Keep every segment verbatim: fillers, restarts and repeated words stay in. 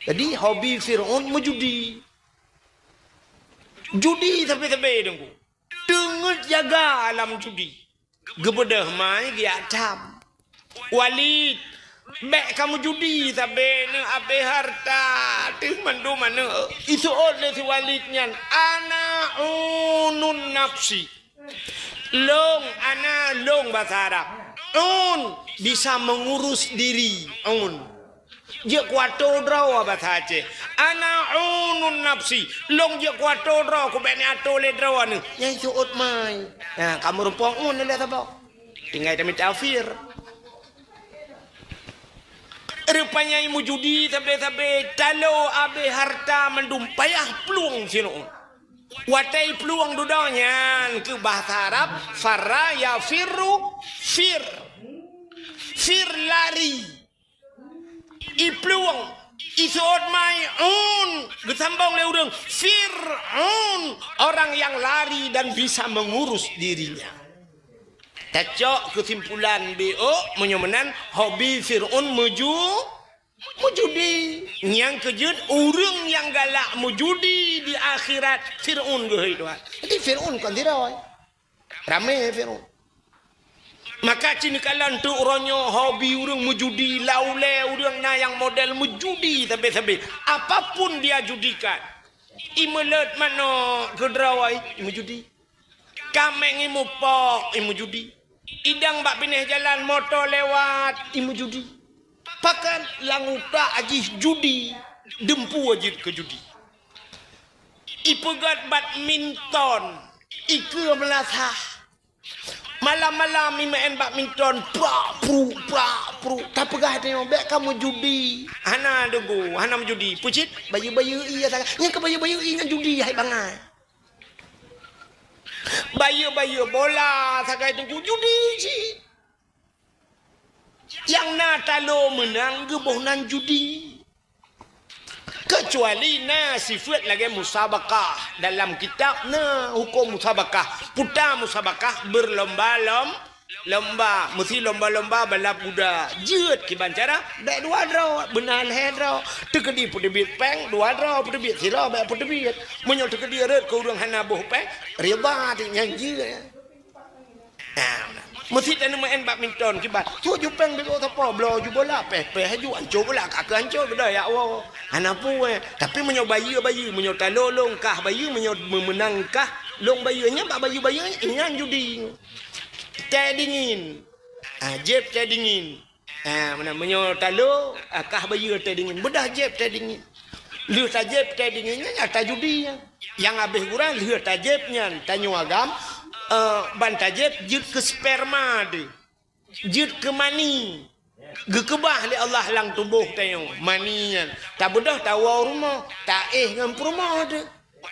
Jadi, hobi Fir'aun meujudi. Judi sabe-sabe, Teungku. Teungeut jaga lam judi. Geubeudôh mai geujak tham. Walid, bèk kamoe judi sabe, neuh abéh hareuta, teuh mandum aneuk. Iseuôt lé si Walid nyan, "Ana unun nafsi." Long, ana long basa Arab. Un, bisa mengurus diri. Un. Jeuet kuatô droe basa Aceh. Ana unun nafsi. Long jeuet kuatô droe, kubèk neuatô lé droe neuh. Nyan seuôt mai. Nah, kamoe rumpok un lé saboh. Tinggai tamita afir. Rupanya meujudi sabe-sabe, talo abéh hareuta mandum, payah plueng Fir'aun. Watèe plueng dudoe nyan keu bahasa Arab, farra yafirru fir. Fir lari. Iplueng, iseuôt mai un, geusambong lé ureueng, Fir'aun, orang yang lari dan bisa mengurus dirinya. Tacok keusimpulan B O, meunyoe meunan, hobi Fir'aun meuju-, meujudi. Nyang keujeuet, ureueng nyang galak meujudi di akhirat, Fir'aun geuhôi Tuhan. Jadi Fir'aun kon sidroe. Ramé Fir'aun. Maka cit neukalon teuk uroe nyoe hobi ureueng meujudi, laulée ureueng na nyang model meujudi sabe-sabe. Apapun dia judikan. Imeuleuet manok keudroe, imeujudi. Kaméng imupok, imeujudi. Idang bak binéh jalan moto lewat, imeujudi. Pakat lam utak jih judi, dumpeue jeuet keu judi. Ipeugét badminton, ikeue meulasah. Malam-malam imeu'en badminton, prak, pruk, prak, pruk. Tapeugah tanyoe, bék kamoe judi. Hana deungoe, hana meujudi. Peucit, bayeue-bayeue ie sagai. Nyan keu bayeue-bayeue ie nyan judi hai bangai. Bayeue-bayeue bola sagai teungku judi cit. Nyang na talo meunang geuboh nan judi. Keucuali na sifeuet lagée musabakah. Dalam kitab na huköm musabakah. Puta musabakah beurlomba-lom-, lomba. Meusi lomba-lomba balap kuda. Jeuet kiban cara, bék dua droe, beuna lhée droe. Teukeudi peuteubiet péng, dua droe peuteubiet, sidroe bék peuteubiet. Meunyoe teukeudi rhot keu ureuëng hana boh péng, riba teuk nyan jeuet. Nah, meusi taneuk meu'en badminton kiban. Cuk jupeng bibok sapo, bloe ju bola, péh-péh ju, anco bola, ka keu anco keudroe ya Allah. Hana peue. Tapi meunyoe bayeue-bayeue, meunyoe talo long kah bayeue, meunyoe meumeunang kah long bayeue, nyan bak bayeue-bayeue nyan judi. Teh dingin. Ah, jeb teh dingin. Ah, meunan meunyoe talo, ah, kah bayeue teh dingin. Beudah jeb teh dingin. Lheueh tajeb teh dingin nyan, ya tajudi nyan. Nyang habéh gura lheueh tajeb nyan, tanyoe agam, eh, ban tajeb jeuet keu sperma teuh. Jeuet keu mani. Geukeubah lé Allah lam tuboh tanyoe. Mani nyan. Tabeudoh tawoe u rumoh, taéh ngon peurumoh teuh.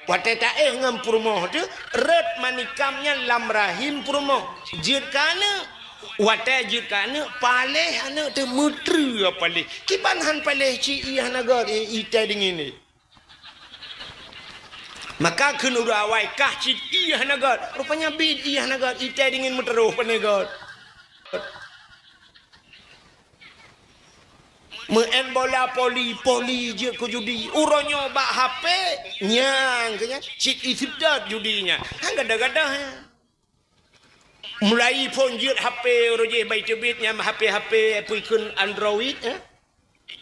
Watée taéh ngon peurumoh teuh, rhot manikam nyan lam rahim peurumoh. Jeuet keu aneuk. Watée jeuet keu aneuk, paléh aneuk teuh meutreue paléh. Kiban han paléh cit ie hana gét, i-, itée dingin nyan. Maka kheun ureuëng awai kah cit ie hana gét. Rupanya biet ie hana gét, itée dingin meuteuroh pane gét. Meu'en bola poli, poli jeuet keu judi. Uroe nyoe bak H P, nyang keu nyan, cit iseutôt judi nyan. Han gadôh-gadôh nyan. Mulai phon jeuet H P uroe jih bak iteubiet nyan H P-H P peue kheun Android, eh?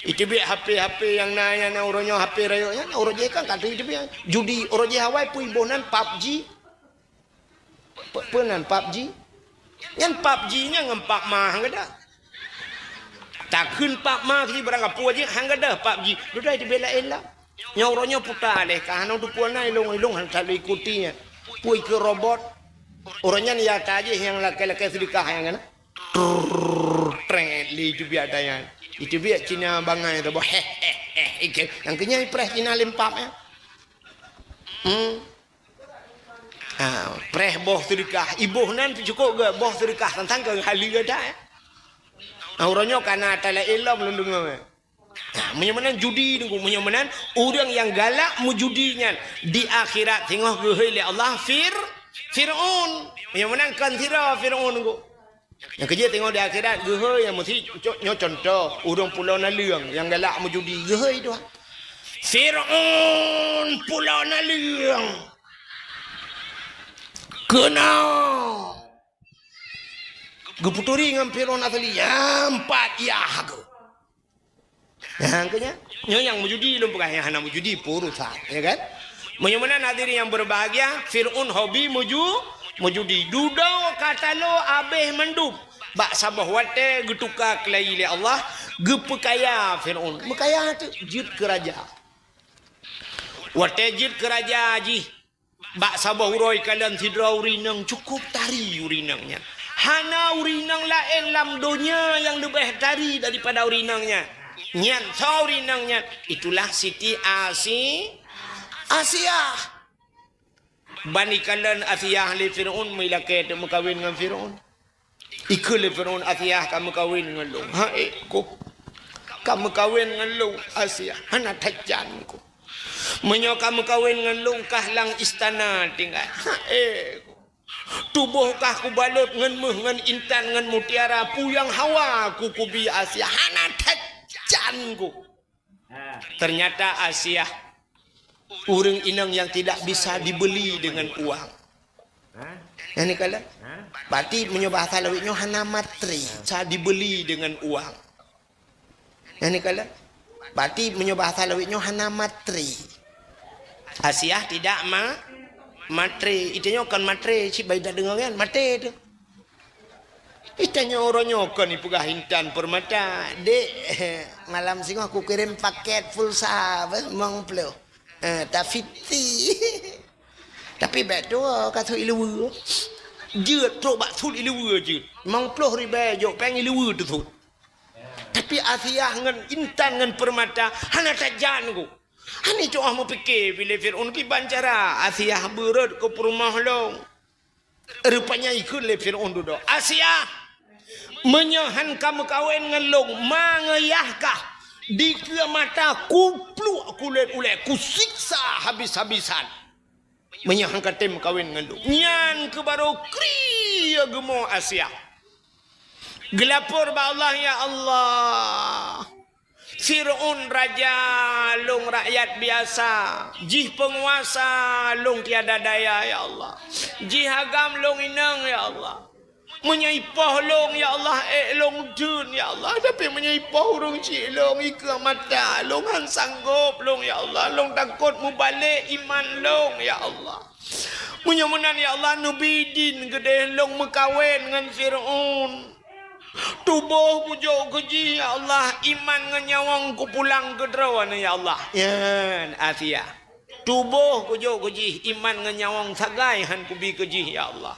Iteubiet H P-H P nyang na, nyang na uroe nyoe H P rayeuk nyan, uroe jih kan ka iteubiet. Judi uroe jih awai peue iboh nan PUBG. Pe-, peue nan PUBG? Nyan PUBG nyan ngon Pakma han gadôh. Takheun Pakma keu barang kapeue jih han gadôh PUBG. Dudoe teubiet laén lah. Nyoe uroe nyoe puta lé ka hana teupeue na ilong-ilong han that lé ikuti nyan. Peue keu robot. Uroe nyan ya ta jih nyang lakée-lakée seudeukah nyang kana. Trrrr, trét lé iteubiet ata nyan. Iteubiet Cina bangai saboh. Heh, heh, heh, ikeu. Nyang keu nyan ipreh Cina lé pap nyan. Hmm. Ha, preh boh seudeukah. Iboh nan cukôp gét boh seudeukah tantang keu haleue that, eh. Ha, uroe nyoe ka na ata laén lom lôn deungoe, eh. Ha, meunyoe meunan judi Teungku, meunyoe meunan ureuëng nyang galak meujudi nyan di akhirat singoh geuhôi lé Allah Fir-, Fir'aun. Meunyoe meunan kon sidroe Fir'aun Teungku. Nyang keujeuet teungoh di akhirat geuhôi nyang meusi co-, nyoe cuntoh, ureuëng pulo naleueng nyang galak meujudi geuhôi Tuhan. Fir'aun pulo naleueng. Keunoe. Geupeuturi ngon Fir'aun asli, nyan pat yah geuh. Nyan keuh nyan. Nyoe nyang meujudi lôn peugah, nyang hana meujudi peurusan, ya kan? Meunyoe meunan hadirin yang berbahagia, Fir'aun hobi meuju-, meujudi. Dudoe ka talo abéh mandum. Bak saboh watée geutuka keulayi lé Allah, geupeukaya Fir'aun. Meukaya teuk jeuet keu raja. Watée jeuet keu raja jih, bak saboh uroe kalon sidroe ureuëng inong cukôp tari ureuëng inong nyan. Hana ureuëng inong laén lam donya nyang leubeh tari daripada ureuëng inong nyan. Nyan soe ureuëng inong nyan? Itulah Siti Asi-, Asiah. Ban ikalon Asiah lé Fir'aun, meulakée teuk meukawen ngon Fir'aun. Ikheun lé Fir'aun, "Asiah ka meukawen ngon lôn." "Hai, koh, ka meukawen ngon lôn, Asiah? Hana that jan, koh. Meunyoe ka meukawen ngon lôn, kah lam istana tinggai. Hai, koh, tuboh kah kubalot ngon méuh, ngon intan, ngon mutiara, peue nyang hawa ku kubi Asiah. Hana that jan, koh." Ternyata Asiah ureuëng inong nyang tidak bisa dibeli dengan uang. Nyan keuh lé. Berarti meunyoe bahasa lawét nyoe hana matre, bisa dibeli dengan uang. Nyan keuh lé. Berarti meunyoe bahasa lawét nyoe hana matre. Asiah tidak ma-, matre. Itu nyoe kon matre, cit bai dak deungoe kan, matre tu. Itanyoe uroe nyoe kon ipeugah intan peurmata. "Dek, malam singoh kukirém paket pulsa, beh, limong ploh. Eh, tafiti." Tapi bék tuwoe ka sut iluweue. Jeuet trok bak sut iluweue jeuet. Limong ploh ribée jok péng iluweue teusut. Tapi Asiah ngon intan ngon peurmata hana that jan, koh. Hana cok ah meupike pih lé Fir'aun kiban cara Asiah beurot keu peurumoh lôn. Rupanya ikheun lé Fir'aun dudoe, "Asiah, meunyoe han ka meukawen ngon lôn, ma ngon yah kah, dikeue mata kupluek kulét ulée, kusiksa habis-habisan. Meunyoe han ka tem meukawen ngon lôn." Nyan keuh barô krie geumo Asiah. Geulapor bak Allah, "Ya Allah, Fir'aun raja lôn rakyat biasa, jih peunguasa lôn tiada daya, ya Allah. Jih agam lôn inong, ya Allah. Meunyoe ipoh lôn, ya Allah, ék lôn deuh, ya Allah. Tapi meunyoe ipoh ureuëng chik lôn, ikeue mata lôn, han sanggob lôn, ya Allah. Lôn takot mubalek iman lôn, ya Allah. Meunyoe meunan, ya Allah, neubi idin keudeh lôn meukawen ngon Fir'aun. Tuboh kujok keu jih, ya Allah, iman ngon nyawöng kupulang keu droeneuh, ya Allah." Nyan Asiah. "Tuboh kujok keu jih, iman ngon nyawöng sagai han kubi keu jih, ya Allah."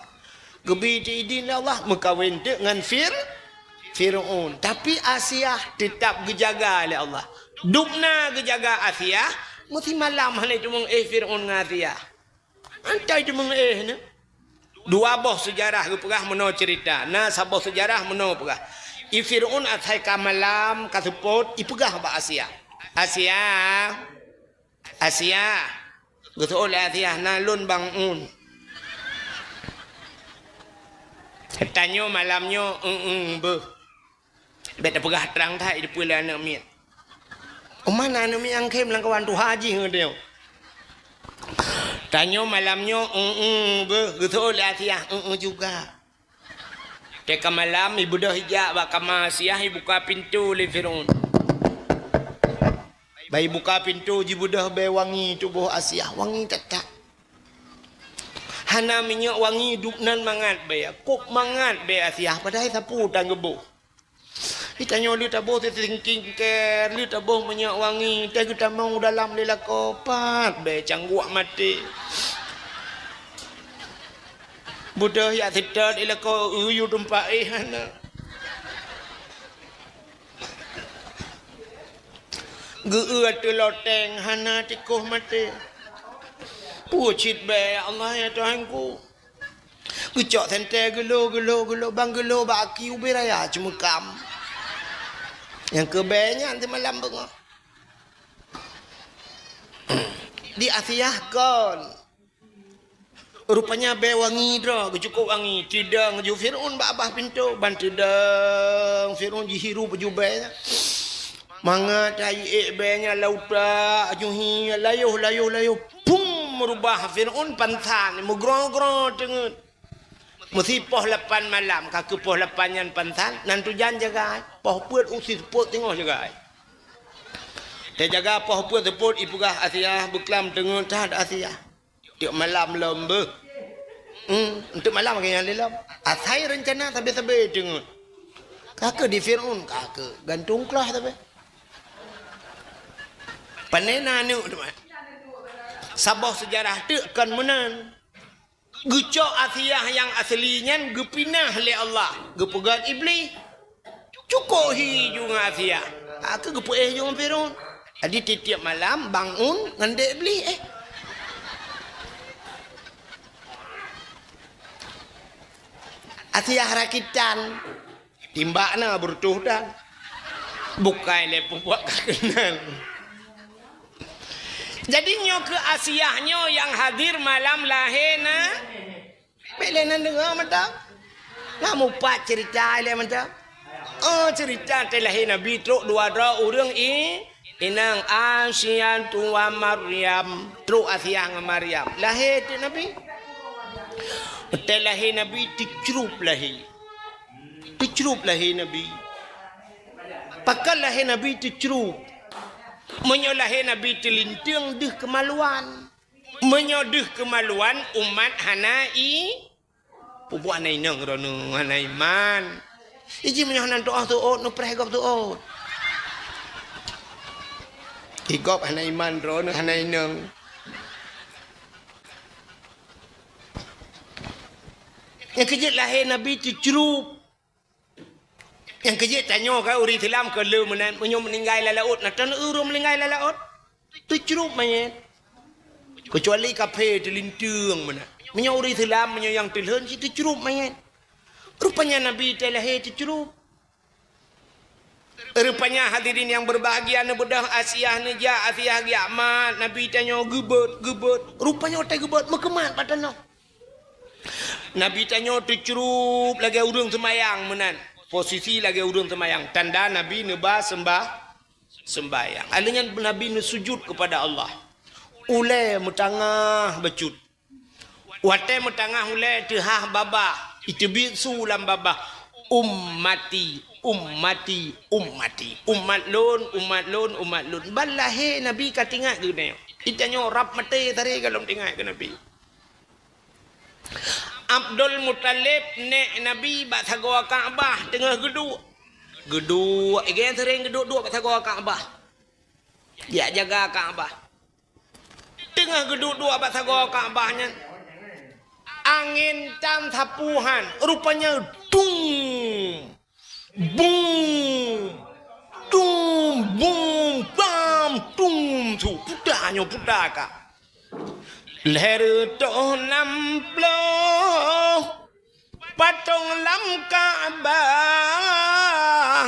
Geubi teuk idin lé Allah, meukawen teuk ngon Fir-, Fir'aun. Tapi Asiah teutap geujaga lé Allah. Dubna geujaga Asiah, meusimalam hana teumeu'éh Fir'aun ngon Asiah. Antai teumeu'éh nyoe. Dua boh seujarah geupeugah meunoe ceurita. Na saboh seujarah meunoe peugah. I Fir'aun asai ka malam, ka seupôt, ipeugah bak Asiah, "Asiah, Asiah." Geuseuôt lé Asiah, "Na lôn bang un." Tanyoe malam nyoe, "Eng-eng beuh." Bék tapeugah trang that, dipeue lé aneuk miet. Uma na aneuk miet nyang khem lam kawan tuha jih ngon tanyoe. Tanyoe malam nyoe, "Eng-eng beuh," geuseuôt lé Asiah, "Eng-eng juga." Teuka malam, ibeudôh ijak bak kama Asiah, ibuka pintoe lé Fir'aun. Bah ibuka pintoe, jibeudôh bèe wangi tuboh Asiah, wangi that-that. Hana minyeuk wangi, dubnan mangat bèe, kôb mangat bèe Asiah, padahai sapeue tan geuboh. Di tanyoe lheueh taboh seutingkingker, lheueh taboh minyeuk wangi, teuh geutamong u dalam lé lakoe, pat bèe cangguek maté. Beudôh jak seutôt i lakoe, eu yue teumpat éh hana. Geu-eu ateueh loteng hana, tikoh maté. Peue cit bèe, ya Allah, ya Tuhanku. Geucok sentée geulo, geulo, geulo, ban geulo bak aki ubé raya Ceumeukam. Nyang keu bèe nyan teumalam beungoh. Di Asiah kon. Rupanya bèe wangi droe, geucukôp wangi. Teudong ju Fir'aun bak babah pintoe, ban teudong Fir'aun jihirup ju bèe nyan. Mangat ayeuek bée nyan lam utak, juhi, layoh, layoh, layoh. Pum, meurubah Fir'aun pansan, meugroe-groe teungeut. Meusi poh lapan malam, ka keu poh lapan nyan pansan, nan tujan jaga ai. Poh peuet usi seupôt teungoh jaga ai. Teujaga poh peuet seupôt, ipeugah Asiah beuklam teungeut that Asiah. Tiep malam lom beuh. Hmm, tiep malam lagée nyan lé lom. Asai reuncana sabe-sabe teungeut. Ka keu di Fir'aun, ka keu gantung klah sabe. Pane na aneuk teuma. Saboh seujarah teuk kon meunan. Geucok Asiah nyang asli nyan geupinah lé Allah, geupeugét Iblih. Cukôp hi ju ngon Asiah. Ka keu geupeuéh ju ngon Fir'aun. Jadi tiep-tiep malam bangun ngon dek Iblih, eh. Asiah rakitan. Timbak na beureutoh dan. Bukai lé peubuet ka keunal. Jadi nyoe keu Asiah nyoe nyang hadir malam lahé na. Bék lé nan deungoe mantong. Na mupat ceurita lé mantong. Oh, ceurita teuh lahé Nabi trok dua droe ureuëng i, inong Asiatu wa Maryam. Trok Asiah ngon Maryam. Lahé teuk Nabi. Teuh lahé Nabi teucrup lahé. Teucrup lahé Nabi. Pakon lahé Nabi teucrup? Meunyoe lahé Nabi teulinteung deuh keumaluan. Meunyoe deuh keumaluan umat hana i, peubuet hana inong droeneuh, hana iman. Iji meunyoe hana tuoh seuôt, neupreh gob seuôt. Di gob hana iman droeneuh, hana inong. Nyang keujeuet lahé Nabi teucrup. Nyang keujeuet tanyoe ka ureuëng Islam ka le meunan, meunyoe meuninggai lam laôt, na tan ureuëng meuninggai lam laôt. Teucrup manyét. Keucuali kafé teulinteung meunan. Meunyoe ureuëng Islam, meunyoe nyang teulhon cit teucrup manyét. Rupanya Nabi teuh lahé teucrup. Rupanya hadirin yang berbahagia, neubeudôh Asiah neujak, Asiah geujak mat, Nabi tanyoe geubeuet, geubeuet. Rupanya watée geubeuet meukeumat bak tanoh. Nabi tanyoe teucrup lagée ureuëng seumayang meunan. Posisi lagée ureuëng seumayang. Tanda Nabi neuba seumbah, seumbahyang. Alheuh nyan Nabi neusujut keupada Allah. Ulée meutangah bacut. Watée meutangah ulée teuhah babah, iteubiet su lam babah, "Ummati, ummati, ummati." Umat lôn, umat lôn, umat lôn. Ban lahé Nabi ka teuingat keu geutanyoe. Geutanyoe rab maté taré gohlom teuingat keu Nabi. Abdul Muthalib, nék Nabi, bak sagoe Ka'bah teungoh geuduek. Geuduek, igée seuréng geuduek-duek bak sagoe Ka'bah. Jak jaga Ka'bah. Teungoh geuduek-duek bak sagoe Ka'bah nyan, angén tan sapeue han, rupanya dung! Bum! Dum! Bum! Bam! Dum! Su! Puta nyoe, puta ka. Lhèe reutôh nam ploh patong lam Ka'bah,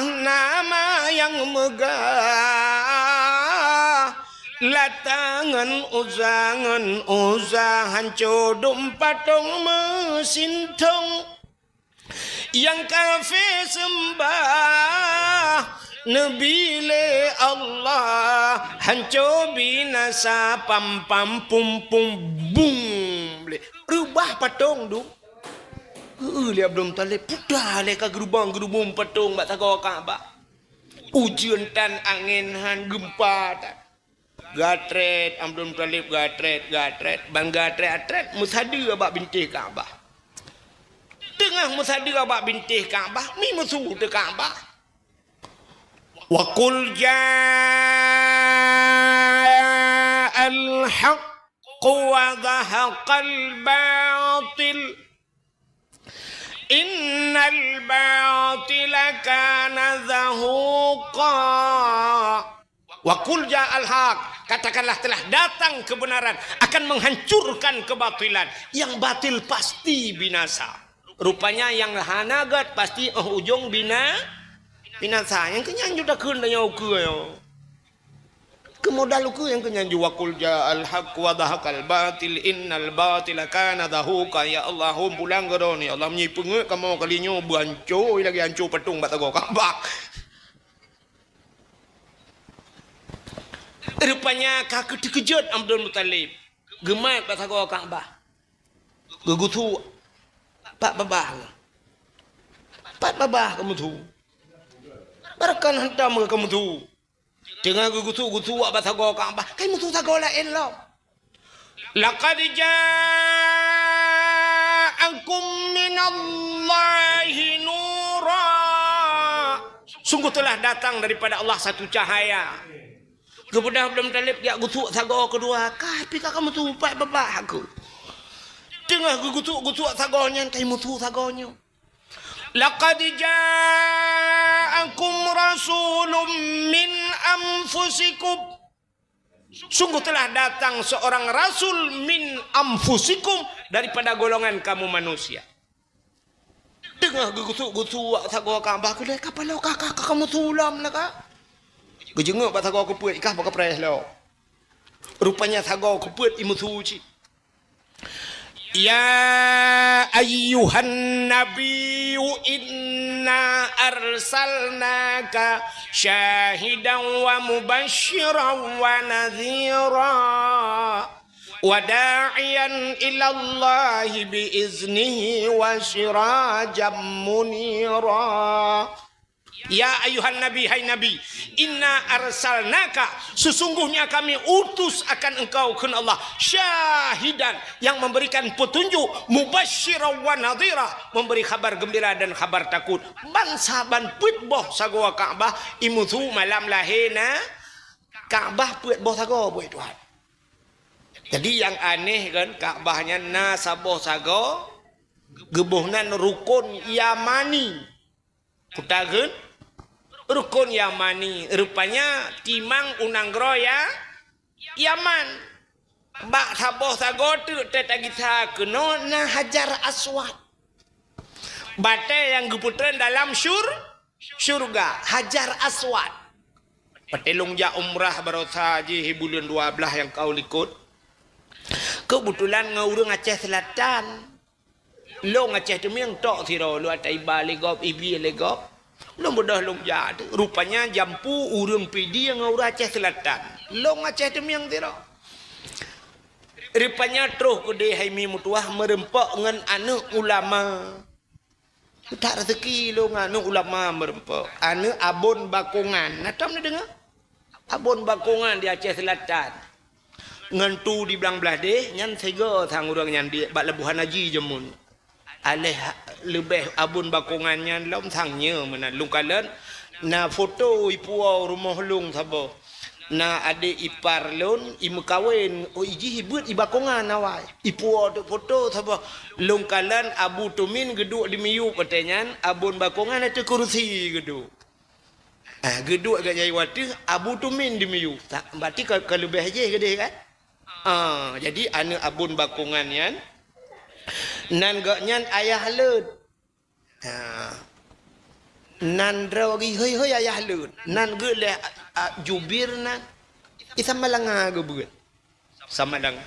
nama nyang meugah. Lata ngon Uzza, ngon Uzza, hanco dum patong meusintong. Nyang kafé seumbah neubi lé Allah, hanco binasa pam pam pum pum bum lé. Reubah patong dum. Geu lé Abdul Muthalib, puta lé ka geurubong-geurubong patong bak sagoe Ka'bah. Ujeuen tan, angén han, geumpa tan. Gatrét, Abdul Muthalib gatrét, gatrét, ban gatrét-atrét meusadeue bak bintéh Ka'bah. Teungoh meusadeue bak bintéh Ka'bah, mi meusu teuh Ka'bah. Wa qul ja'al haqqu wa zahaqal batil. Innal batila kana zahuqa. Wa qul ja'al haq, katakanlah telah datang kebenaran akan menghancurkan kebatilan. Yang batil pasti binasa. Rupanya nyang hana gét pasti óh ujong bina-, binasa. Nyang keu nyan ju takheun tanyoe ukeue nyoe. Keu modal ukeue nyang keu nyan ju wa qul ja'al haq wa zahaqal batil innal batila kana zahuqa. Ya Allah, hom pulang keu droeneuh. Ya Allah, meunyoe peungeuet kamoe kali nyoe beuhanco lagée hanco patong bak sagoe Ka'bah. Rupanya ka geuteukeujot Abdul Muthalib. Geumat bak sagoe Ka'bah. Geugusuk. Pat babah. Pat babah ka meusu. Barokon hantom ka meusu. Teungoh geugusuk-gusuk bak sagoe Ka'bah, ka meusu sagoe laén lom. "Laqad ja'akum minallahi nura." Sungguh telah datang daripada Allah satu cahaya. Geupeugah Abdul Muthalib jak gusuk sagoe keudua, ka pih ka meusu pat babah aku. Teungoh geugusuk-gusuk sagoe nyan, ka meusu sagoe nyoe. "Laqad ja'akum rasulun min anfusikum." Sungguh telah datang seorang rasul min anfusikum, daripada golongan kamu manusia. Teungoh geugusuk-gusuk bak sagoe Ka'bah keudeh, ka paloe ka, ka, ka, ka meusu lom na ka. Geujeungok bak sagoe keupeuet, ikah bak kapreh lom. Rupanya sagoe keupeuet imeusu cit. "Ya ayyuhan nabiyyu inna arsalnaka syahidan wa mubasyiran wa nadhira, wa da'iyan ilallahi bi iznihi wa sirajan munira." "Ya ayuhan nabi, hai Nabi, inna arsalnaka, sesungguhnya kami utus akan engkau," kheun Allah, "syahidan, yang memberikan petunjuk, mubasyiran wa nadhira, memberi khabar gembira dan khabar takut, ban saban peuet boh sagoe Ka'bah imeusu malam lahé na Ka'bah peuet boh sagoe, buet Tuhan." Jadi nyang aneh kan, Ka'bah nyan na saboh sagoe, geuboh nan rukon Yamani. Peue takheun? Rukon Yamani. Rupanya timang u nanggroe Ya-, Yaman. Bak saboh sagoe teuk teuh tagisa keunoe na Hajar Aswad. Batée nyang geupeutreun dalam syur-, syurga, Hajar Aswad. Watée lôn jak umrah baroesa jih buleuen dua blaih nyang ka likot. Keubeutulan ngon ureuëng Aceh Seulatan. Lôn Aceh Teumieng tok sidroe, lôn ata iba lé gob, ibi lé gob. Lôn beudôh lôn jak, rupanya jampu ureuëng Pidie ngon ureuëng Aceh Seulatan. Lôn Aceh Teumieng sidroe. Rupanya troh keudeh hai mi meutuwah meureumpok ngon aneuëk ulama. That raseuki lôn ngon aneuëk ulama meureumpok. Aneuëk Abon Bakongan. Na tom neudeungoe? Abon Bakongan di Aceh Seulatan. Ngon tu di Blang Blahdeh, nyan sigoe sang ureuëng nyan di, bak Labuhan Haji jameun. Aléh leubeh Abon Bakongan nyan lom sang nyoe meunan. Lôn kalon na foto ipuwoe rumoh lôn saboh. Na adék ipar lôn, imeukawen, oh, ijih ibeuet i Bakongan awai. Ipuwoe teuk foto saboh. Lôn kalon Abu Tumin geuduek di miyueb watée nyan, Abon Bakongan ateueh kurusi geuduek. Ah, geuduek geuh nyang watée Abu Tumin di miyueb. Ta-, berarti ka, ka leubeh jih keudeh kan? Ah, jadi aneuëk Abon Bakongan nyan, nan gobnyan ayah lôn. Ha. Nan droe geuh hôi-hôi ayah lôn. Nan geuh lé, a, a, jubir nan. Isa malanga geubeuet. Sama dengan.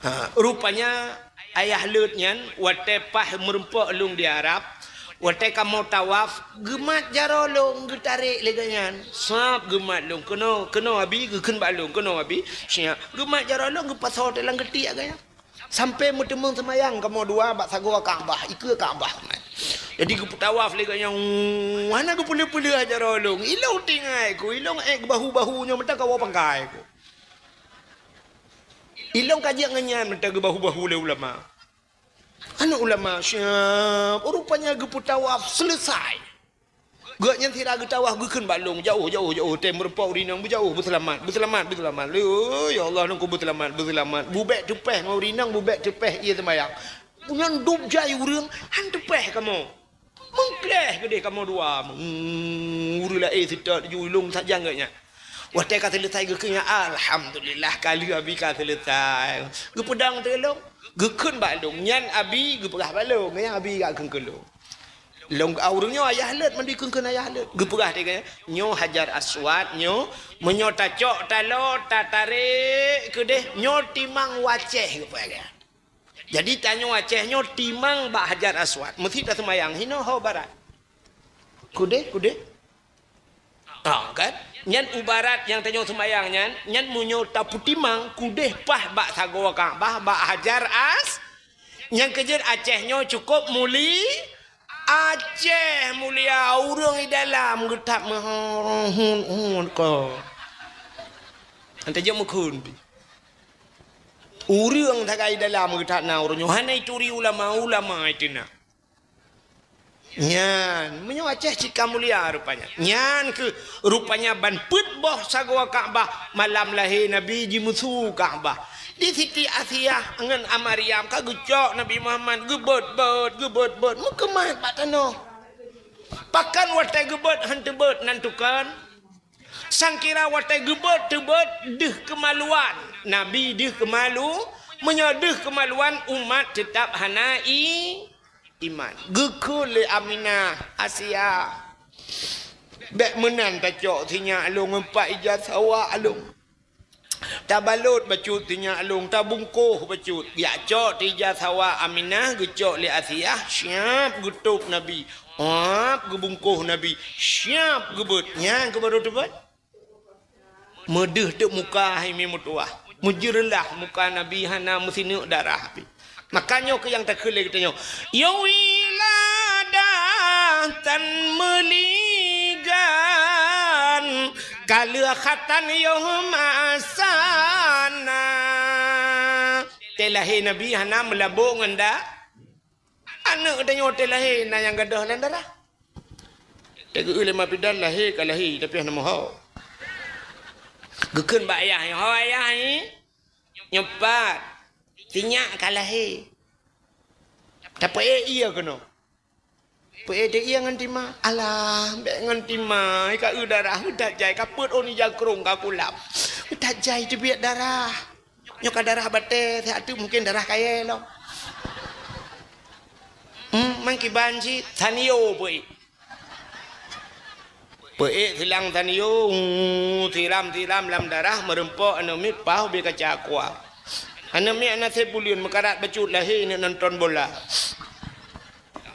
Ha, rupanya ayah lôn nyan watée paih meureumpok lôn di Arab, watée kamoe tawaf, geumat jaroe lôn geutarek lé gobnyan. Sab geumat lôn, "Keunoe, keunoe Abi," geukheun bak lôn, "Keunoe Abi." Siap. Geumat jaroe lôn geupasoe teuh lam geutiek gobnyan. Sampoe meuteumeung seumayang kamoe dua bak sagoe Ka'bah, ikeue Ka'bah. Jadi geupeutawaf lé gobnyan, hana geupeuleueh-peuleueh jaroe lôn. Ilôn tinggai ku, ilôn ék bahu-bahu nyoe meuta kawoe pangkai ku. Ilôn ka jeuet ngon nyan meuta geubahu-bahu lé ulama. Aneuëk ulama siap, rupanya geupeutawaf seuleusai. Gobnyan sira geutawaf geukheun bak lôn, "Jauh, jauh, jauh, tem meureumpok ureuëng inong, beujauh, beuseulamat, beuseulamat, beuseulamat." "Ya Allah, lôn ku beuseulamat, beuseulamat." Bubek teupeh ngon ureuëng inong, bubek teupeh ié seumayang. Nyan dub jai ureuëng, han teupeh kamoe. Meukleh keudeh kamoe dua. Hmm, ureuëng laén seutôt ju lôn sajan gobnyan. Watée ka seuleusai geukheun, "Alhamdulillah, ka lheueh Abi ka seuleusai." Geupeudong teuk lôn. Geukheun bak lôn, "Nyan Abi," geupeugah bak lôn, "nyan Abi," geukheun keu lôn. Lôn, ureuëng nyoe ayah lôn, mandum kheun-kheun ayah lôn. Geupeugah teuk, "Nyoe Hajar Aswad, nyoe, meunyoe tacok taloe, tatarek keudeh, nyoe timang u Aceh," geupeugah. Jadi tanyoe Aceh nyoe timang bak Hajar Aswad. Meusi taseumayang hinoe ho barat. Keudeh, keudeh. Ha, kan? Nyan u barat nyang tanyoe seumayang nyan, nyan meunyoe tapeutimang kudeh paih bak sagoe Ka'bah, bak Hajar As-, nyang keujeuet Aceh nyoe cukôp muli-, Aceh mulia, ureuëng di dalam geutab meuhon-hon ko. Ante jeuet meukhon pi. Ureuëng sagai dalam geutab na ureuëng nyoe, hana ituri ulama-ulama itu na. Nyan, meunyoe Aceh cit ka mulia rupanya. Nyan keuh rupanya ban peuet boh sagoe Ka'bah malam lahé Nabi jimeusu Ka'bah. Di Siti Asiah ngon Maryam ka geucok Nabi Muhammad, geubeuet-beuet, geubeuet-beuet, meukeumat bak tanoh. Pakon watée geubeuet hán teubeuet nan tukon? Sangkira watée geubeuet teubeuet deuh keumaluan. Nabi deuh keumalu, meunyoe deuh keumaluan umat teutab hana i-, iman. Geukheun lé Aminah, Asia, "Bék meunan tacok sinyak lôn ngon pat ija sawa lôn. Tabalot bacut sinyak lôn, tabungkoh bacut." Geujak cok teuh ija sawa Aminah, geucok lé Asiah, siap geutôb Nabi, ap geubungkoh Nabi, siap geubeuet. Nyan keuh barô teubeuet. Meudeuh teuk muka hai mi meutuwah. Meujeureulah muka Nabi hana meusineuk darah pih. Maka nyoe keuh nyang takheun lé geutanyoe, "Ya wiladah tan meuligan, ka lheueh khatan yoh masana." Teuh lahé Nabi hana meulabok ngon da-, aneuëk geutanyoe teuh lahé na nyang gadôh lam darah. Teuh geueu lé ma bidan lahé ka lahé, tapi hana meuho. Geukheun bak ayah, "Ho ayah, nyoe pat, sinyak ka lahé." Tapeuék ié keunoe. Peuék teuh ié ngon tima. "Alah, bék ngon tima, ka eu darah, meutajai ka peuet ôn ija krông ka kulap. Meutajai teubiet darah. Nyoe ka darah batée, siat teuk mungken darah kayée lom." Hmm, mangkiban cit, sanio peuék. Peuék silang tanyoe, siram-siram lam darah, meureumpok aneuëk miet paih ubé kaca aqua. Aneuëk miet hana sép buleuen meukarat bacut lahé neuk nonton bola.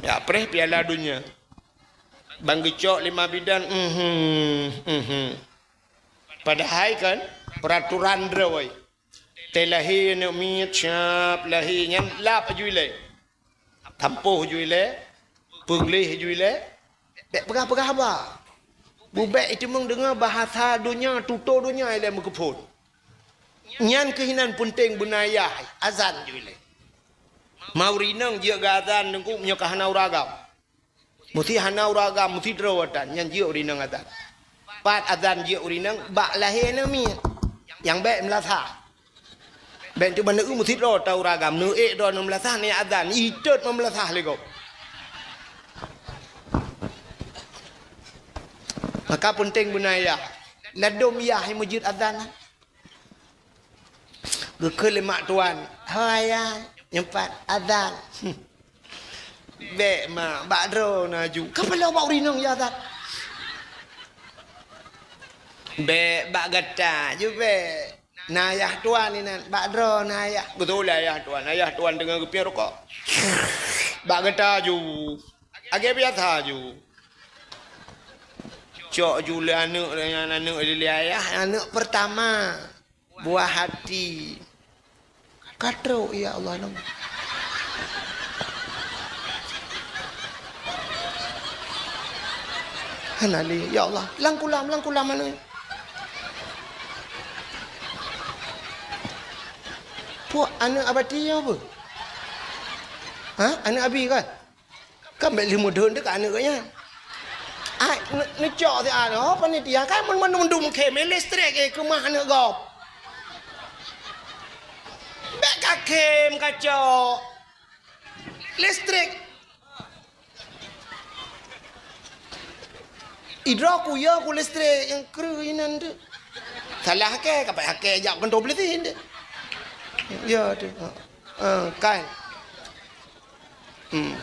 Jak preh Piala Dunia. Ban geucok lé ma bidan, mhm, mhm. Padahai kan peraturan droe. Teuh lahé aneuëk miet, siap lahé nyan lap aju ilée. Tampoh aju ilée, peugléh aju ilée, bék peugah-peugah haba. Bubék iteumeung deungoe bahasa donya, tutoe donya ilée meukeuphon. Nyan keuh inan peunteng beuna yah, azan aju ilée. Ma ureuëng inong jeuet geu azan teungku meunyoe ka hana ureuëng agam. Meusi hana ureuëng agam, meusi droe atan, nyan jeuet ureuëng inong azan. Pat azan jeuet ureuëng inong, bak lahé aneuëk miet. Nyang bék meulasah. Bék teuma neu meusidroe ta ureuëng agam, neuék droe neu meulasah, neuék azan, itot meumeulasah lé gob. Maka peunteng beuna yah. Ladôm yah meujeuet azan. Geukheun lé mak tuan, "Hai, ya, nyoe pat azan." "Bék, mak, bak droe na aju." "Ka paloe bak ureuëng inong yah azan?" "Bék, bak gata aju bék. Na ayah tuan inan, bak droe na ayah." Beutôi lah ayah tuan. Ayah tuan teungoh geupiep rukok. "Bak gata aju. Lagée biasa aju." Cok ju lé aneuëk, aneuëk lé ayah, aneuëk pertama. Buah hati. Ka trok, ya Allah, lom. Hana lé, ya Allah. Lam kulam, lam kulam mana? Puak aneuëk abati ya apa? Ha? Aneuëk abi kan? Kan bék lheueh meudeun teuka aneuëk geuh nyan. Ai, ne-, neucok siat, oh, panitia, kan mandum-mandum khém, eh, listrik, eh, keumah aneuëk gob. Bék ka khém, ka cok. Listrik. Idroe ku ya ku listrik nyang kreueh inan tu. Salah hakée, ka payah hakée jak keuntô polisi tu. Ya tu. Ha, kan. Hmm.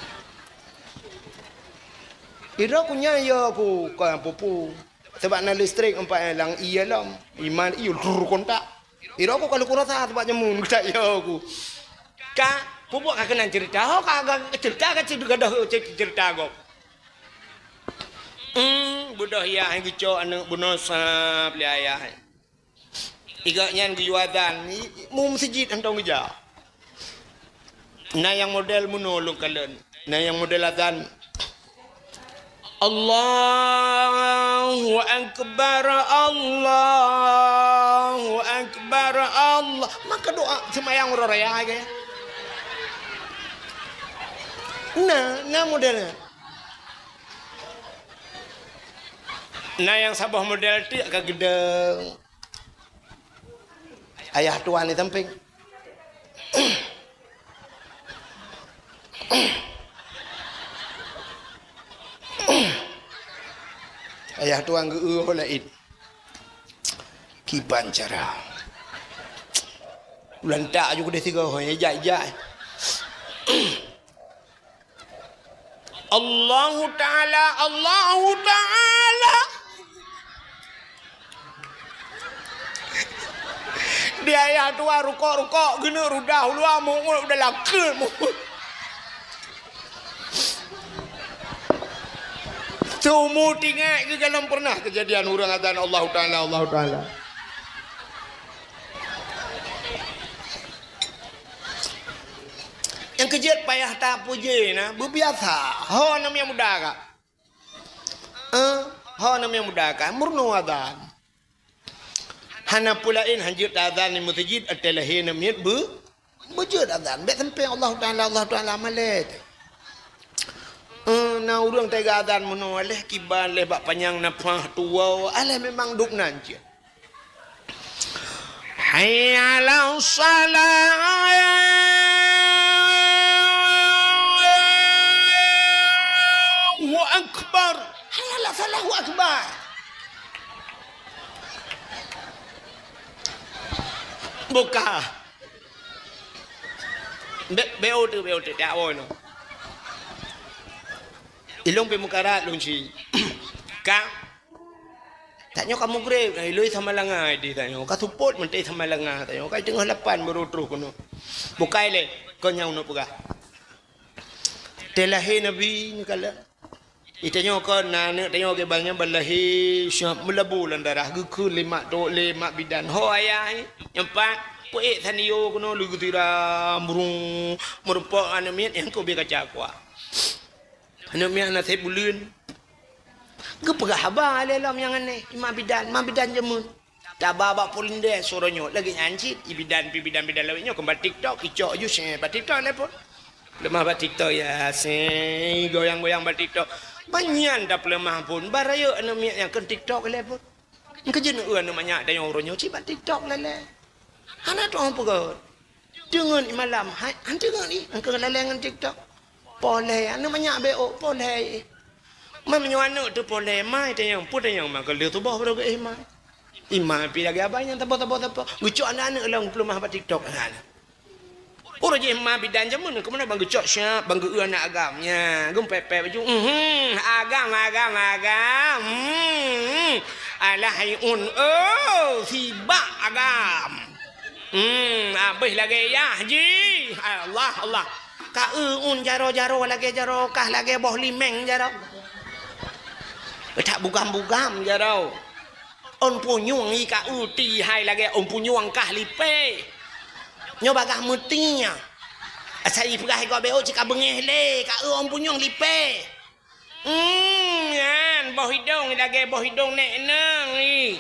Idroe ku nyan ya ku ka pupu. Sebab na listrik empat lam ié lom. Iman ié lur kontak. Idroe ku kalau ku rasa sebab nyamun kita ya ku. Ka pupu ka keunan cerita. Ho ka, ka cerita ka cerita gadoh cerita gob. Hmm. Beudôh yah geucok aneuk bunoe sab lé ayah. Igak nyan geuyue azan, i-, i-, mu meuseujid hantom geujak. Na nyang model meunoe lôn kalon. Na nyang model azan. Allahu Akbar, Allahu Akbar, Allah. Maka doa seumayang uroe raya ke. Na, na model nyan. Na nyang saboh model teuk ka geudong. Ayah tuan di sampéng. Ayah tuan geu-eu laén. Kiban cara. Lantak ju keudeh tiga, hai, jai-jai. Allahu Ta'ala, Allahu Ta'ala. Di ayah tuan rukok-rukok, geuneuk rudah uluwa, mungut udah lakeuet, mungut. Seumu tinggai geugalom pernah kejadian ureuëng azan Allahu Ta'ala, Allahu Ta'ala. Nyang keujeuet payah tapuji na, beubiasa. Ho aneuk miet muda ka. Eh, ho aneuk miet muda ka, meurunoe azan. Hana peue laén, hanjeuet azan di meuseujid, até lahé aneuk miet beu-, beujeuet azan. Bék sampéng Allahu Ta'ala, Allahu Ta'ala malée. Eh, na ureuëng teuga azan meunoe, aléh kiban, aléh bak panyang nafah tuwoe, aléh memang dub nan cit. Hayya 'alas shalah. Allahu Akbar. Hayya 'alas shalah. Allahu Akbar. Buka. Be-, B O T, B O T, tak awai no. Ilong pe mukarat lung si. Ka. Tanyoe ka mugreb, iloi sama langa di tanyoe. Ka supot meuntée sama langa tanyoe. Ka teungoh lapan baru troh keunoe. Bukai lé, kon nyang uneuk peugah. Teuh lahé Nabi ni kala. Itanyoe kon na aneuk tanyoe geubanyan ban lahé siap meulabu lam darah geukheun lé mak tok lé mak bidan. Ho ayah, nyang pat, peuék sanio keunoe leugeutira murung meurupok aneuk miet nyang keu bie kaca kuah. Aneuk miet na sép buleuen. Geupeugah haba lé lom nyang aneh, i mak bidan, mak bidan jameun. Taba bak polindeh suroe nyoe lagée nyan cit, i bidan pi bidan-bidan lawét nyoe keumbang TikTok, icok ju seh bak TikTok lé phon. Peuleumah bak TikTok ya seh, goyang-goyang bak TikTok. Banyan tapeuleumah phon, bak rayeuk aneuk miet nyang kheun TikTok lé phon. Engkeujeuneuh aneuk manyak dayong uroe nyoe cit bak TikTok lé lé. Hana tu'oh peugöt. Deungon i malam, hai, han deungon i, engkeu lalée ngon TikTok. Polée, aneuk manyak B O, polée. Meunyoe aneuk teuh polée, mai tanyong, peue tanyong ma keu lheueh tuboh baru geuéh mai. I mai pi lagée abai nyang tabo-tabo-tabo. Geucok aneuk-aneuk lom peuleumah bak TikTok. Uroe jih ma bidan jameun, keumeuna ban geucok siap, ban geu-eu aneuk agam. Nya, geumpepet baju. Mhm, agam, agam, agam. Hmm, alah hai un, oh, sibak agam. Hmm, abéh lagée yah jih. Allah, Allah. Ka eu un jaroe-jaroe lagée jaroe kah lagée boh limeng jaroe. That bugam-bugam jaroe. Ôn punyueng i ka eu ti hai lagée ôn punyueng kah lipée. Nyoe bagah meuti nyan. Asai ipeugah i gob B O cit ka beungéh lé, ka eu ôn punyueng lipée. Hmm, nyan boh idong lagée boh idong nék nang i.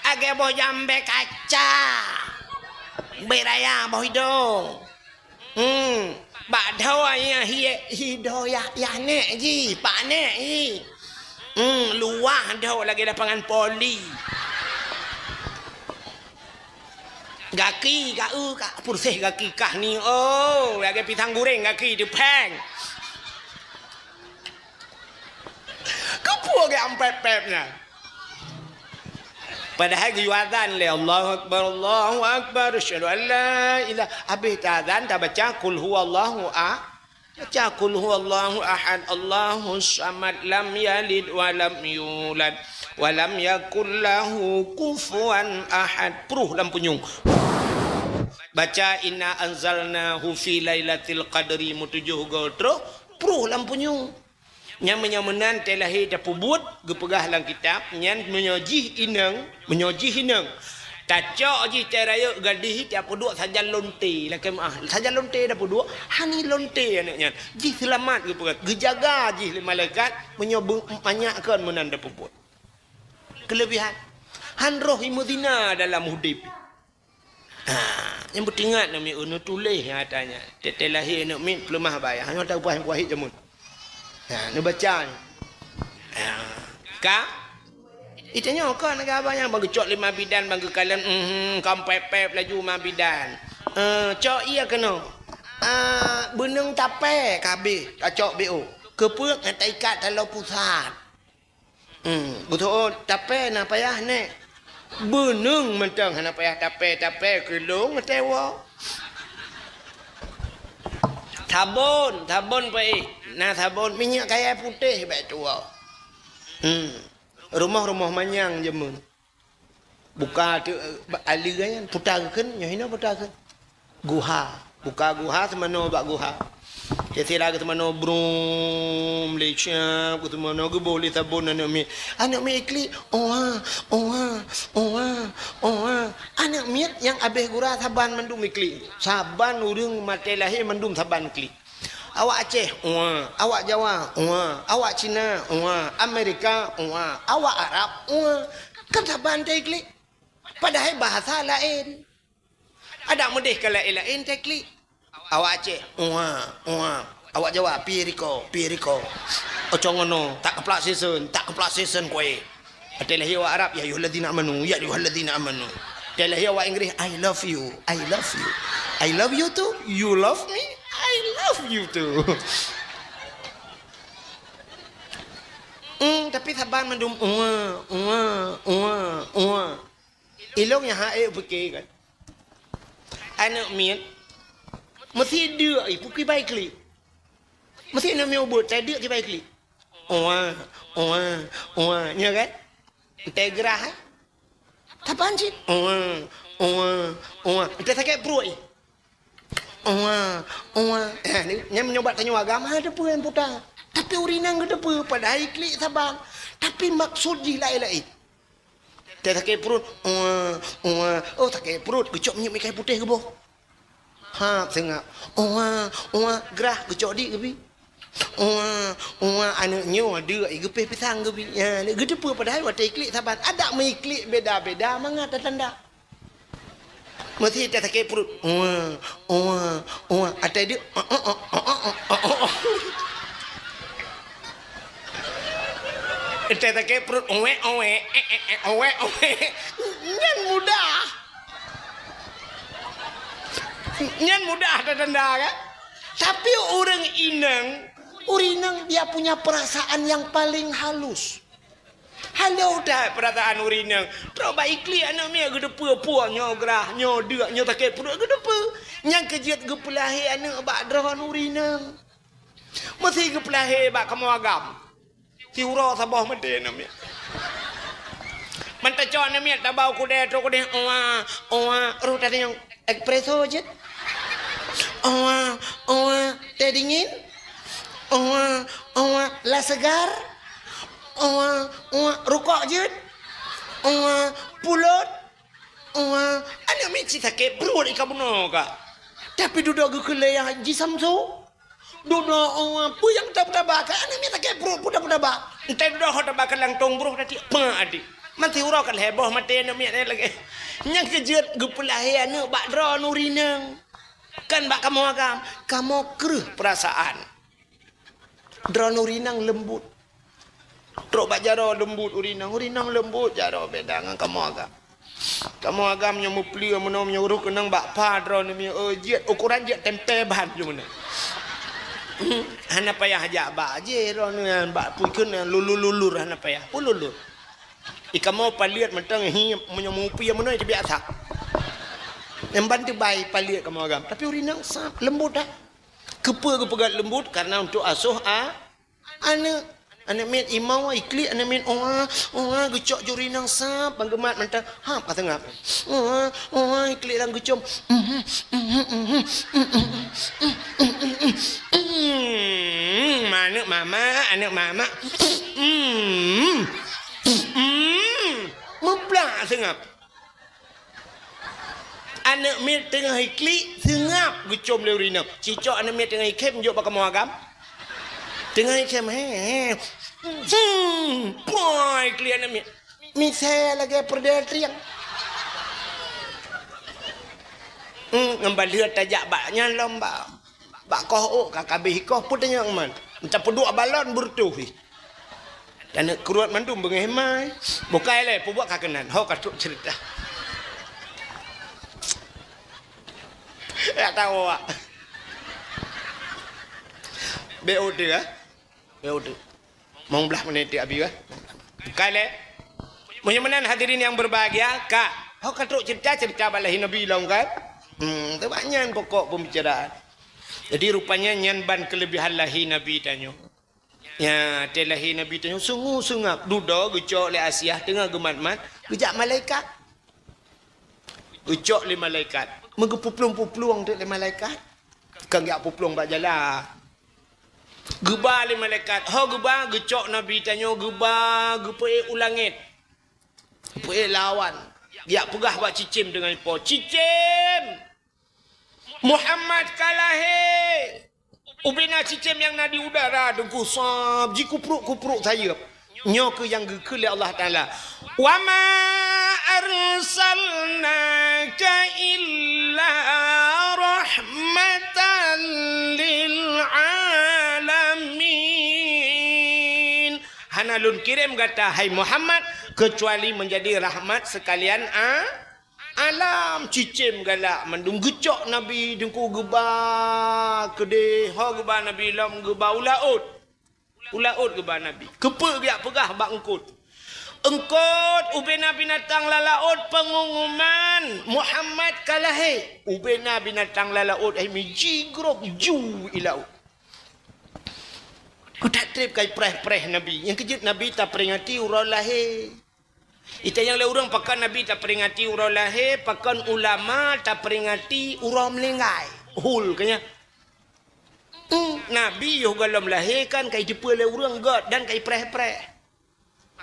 Lagée boh jambée kaca. Bek raya boh idong. Hmm, bak dhoe nyan hi, hi dhoe yah, yah nék jih, pak nék jih. Hmm, luwah dhoe lagée lapangan poli. Gaki, ka eu, ka purséh gaki kah ni, oh, lagée pisang guréng gaki teupéng. Keupeue geuampép-pép nyan? Padahai geuyue azan lé, "Allahu Akbar, Allahu Akbar, asyhadu an la ilah." Habéh tazan tabaca, "Qul huwallahu a-," baca, "Qul huwallahu ahad, Allahus samad, lam yalid wa lam yulad, wa lam yakul lahu kufuwan ahad." Pruh lam punyueng. Baca, "Inna anzalnahu fi lailatil qadri," meutujoh goe troh, pruh lam punyueng. Nyan meunyoe meunan tée lahé tapeubuet, geupeugah lam kitab, nyan meunyoe jih inong, meunyoe jih inong, tacok jih tée rayeuk gadih tapeuduek sajan lonte, lakée meuáh, sajan lonte tapeuduek, hani lonte aneuëk nyan. Jih seulamat geupeugah, geujaga jih lé malaikat, meunyoe beu-, manyak kon meunan tapeubuet. Keuleubihan. Han roh imeuzina dalam udeb. Ha, nyang peutingat namiet, oh, neutuléh nyang ata nyan. Tée-tée lahé aneuëk miet peuleumah bae, hana tapeugah nyang kuahi jameun. Ha, neubaca nyan. Ha, ka? Itanyoe ka nangga abah nyan, bang geucok lé ma bidan, bang geukalon, mhm, ka pép-pép laju ma bidan. Eh, cok ié keunoe. Ah, beuneueng tapée ka habéh, tacok B O. Keupeue? Ngon taikat taloe pusat. Hmm, beutôi, tapée na payah, Nék. Beuneueng mantong hana payah tapée, tapée keulong teuwoe. Sabon, sabon peuéh. Na sabon, minyeuk kayée putéh bék tuwoe. Hmm. Rumoh-rumoh manyang jameun. Buka teuk, eh, aleue nyan, puta geukheun, nyoe hinoe puta geukheun. Guha. Buka guha, seumanoe bak guha. Sira geuseumanoe brum, lé siab, geuseumanoe geuboh lé sabon aneuëk miet. Aneuëk miet iklik, oha, oha, oha, oha. Aneuëk miet nyang abéh gura saban mandum iklik. Saban ureuëng maté lahé mandum saban klik. Awak Aceh, oha. Awak Jawa, oha. Awak Cina, oha. Amerika, oha. Awak Arab, oha. Kan saban teuiklik. Padahai bahasa laén. Adak meudeh ka laén-laén teuiklik. Awak Aceh, "Uwa, uwa." Awak Jawa, "Pi riko, pi riko." Ocong ngono, tak keuplak sisen, tak keuplak sisen kué. Até lahé awak Arab, "Ya ayyuhalladzina amanu, ya ayyuhalladzina amanu." Até lahé awak Inggris, "I love you, I love you." "I love you too? You love me? I love you too." Hmm, tapi saban mandum, "Uwa, uwa, uwa, uwa." Ilong nyang hase pike kan. Aneuëk miet meusti deuk, eh, pike bai klik. Meusti aneuëk miet ubeut, tai deuk kibai klik. Uwa, uwa, uwa, nyo kan? Teugrah, eh? Tapan cit. Uwa, uwa, uwa. Teu sakét pruet, eh? Uwa, uwa. Eh, ni, nyan meunyoe bak tanyoe agam, ha, teupeue nyang puta. Tapi ureuëng inong geuteupeue, padahai klik saban. Tapi maksud jih laén-laén. Teu sakét pruet, uwa, uwa. Oh, sakét pruet, geucok minyeuk meuikai putéh geuboh. Ha, seungab. Uwa, uwa, grah, geucok di geubi. Uwa, uwa, aneuëk nyoe deuk, geupéh pisang geubi. Ya, geuteupeue padahai watée iklik saban. Adak meuiklik beda-beda mangat tanda. Meusti teu sakét pruet. Uwa, uwa, uwa. Até deuk. Teu sakét pruet. Uwek, uwek. Eh, eh, eh, uwek, uwek. Nyan mudah. Nyan mudah tanda-tanda kan? Tapi ureuëng inong, ureuëng inong dia punya perasaan yang paling halus. Halus that peurasaan ureuëng inong. Trok bak iklik aneuëk miet geuteupeue, puih nyoe grah, nyoe deuk, nyoe sakét pruet geuteupeue. Nyang keujeuet geupeulahé aneuëk bak droeneuh ureuëng inong. Meusti geupeulahé bak kamoe agam. Siuroe saboh maté aneuëk miet. Mantong cok aneuëk miet tabau kudée, trok kudée, "Uwa, uwa," roh tadi nyang espresso jeuet. "Uwa, uwa, teh dingin." "Uwa, uwa, la segar." "Uwa, uwa, rukok jeuet." "Uwa, pulot." "Uwa, aneuëk miet cit sakét pruet ika bunoe ka." Tapi dudoe geukeulée nyang jisamso. Dudoe, "Uwa, peue nyang taba-taba ka?" Aneuëk miet sakét pruet, peue taba-taba. Entah dudoe ho taba ka lantong broh tadi. Apa adik? Meusti uroe ka lhée boh maté aneuëk miet nyan lagée. Nyang keujeuet geupeulahé aneuëk bak droeneuh ureuëng inong. Kan bak kamoe agam, kamoe kreueh peurasaan. Droeneuh ureuëng inong leumbut. Trok bak jaroe leumbut ureuëng inong, ureuëng inong leumbut jaroe beda ngon kamoe agam. Kamoe agam nyoe meupleue meunoe, nyoe roh keunong bak pha droeneuh miet, oh, jeuet ukuran jeuet tempe ban jeuet meunoe. Hmm, hana payah jak bak jih droeneuh nyan, bak pui kheun nyan lulur-lulur hana payah. Peue lulur? Ikamoe paleuet mantong hi meunyoe meupleue meunoe teubiasa. Nyang ban teubai paleuet kamoe agam. Tapi ureuëng inong sab leumbut dah. Keupeue geupeugah leumbut? Karena untuk asoh a-, aneuëk. Aneuëk miet imau, iklik aneuëk miet, "Uwa, uwa," geucok juri nang sab, bang geumat mantong, hab ka seungab. "Uwa, uwa," iklik lam geucom. Hmm, Aneuk mama, aneuk mama. Hmm. Hmm. Muplak seungab. Aneuk miet teungoh iklik, seungab geucom lé ureueng inong. Cicok aneuk miet teungoh ikhem, jok bak kamoe agam. Teungoh ikhem, he, he. Hmm. Poi, iklik aneuk miet. Misai lagèe peureudèe triang. Hmm, ngon balheuet tajak bak nyan lom bak, bak koh ôk ka kabeh ikoh peue tanyong man. Meuta peuduek balon beureutoh jih. Dan kruet mandum beungéh mai. Bukai lé, peubuet ka keunan. Ho ka trok ceurita. Ya tahu awak. Beu deh, eh? Beu deh. Mong blah menit di abi, eh? Bukai lé. Meunyoe meunan hadirin yang berbahagia, ka. Ho ka trok ceurita-ceurita bak lahé Nabi lom kan? Hmm, tu bak nyan pokok pembicaraan. Jadi rupanya nyan ban kelebihan lahé Nabi tanyoe. Ya, teuh lahé Nabi tanyoe sungguh seungab, dudoe geucok lé Asiah teungoh geumat-mat, geujak malaikat. Geucok lé malaikat. Meugeupuplueng-puplueng teuk lé malaikat. Kan geujak puplueng bak jalan. Geuba lé malaikat. Ho geuba, geucok Nabi tanyoe geuba, geupeuék u langét. Geupeuék lawan. Geujak peugah bak cicém deungon ipo. Cicém! Muhammad ka lahé! Ubena cicém nyang na di udara teungku sab jikupruk-kupruk sayeuep. Nyoe keuh nyang geukheun lé Allah Taala, "Wa ma arsalnaka illa rahmatan lil alamin." Hana lôn kirém gata, hai Muhammad, keucuali meunjadi rahmat seukalian a-, alam. Cicém galak mandum geucok Nabi teungku geuba keudeh, ho geuba Nabi lom geuba u laôt. U laôt geuba Nabi. Keupeue geujak peugah bak eungkôt? Eungkôt, ubena binatang lam laôt peungumuman, Muhammad ka lahé. Ubena binatang lam laôt hai mi jigrob ju i laôt. Keutak treb kai preh-preh Nabi. Nyang keujeuet Nabi taperingati uroe lahé. Itanyong lé ureuëng pakon Nabi taperingati uroe lahé, pakon ulama taperingati uroe meuninggai. Hul keu nyan. Hmm, Nabi yoh gohlom lahé kan kai teupeue lé ureuëng gét dan kai preh-preh.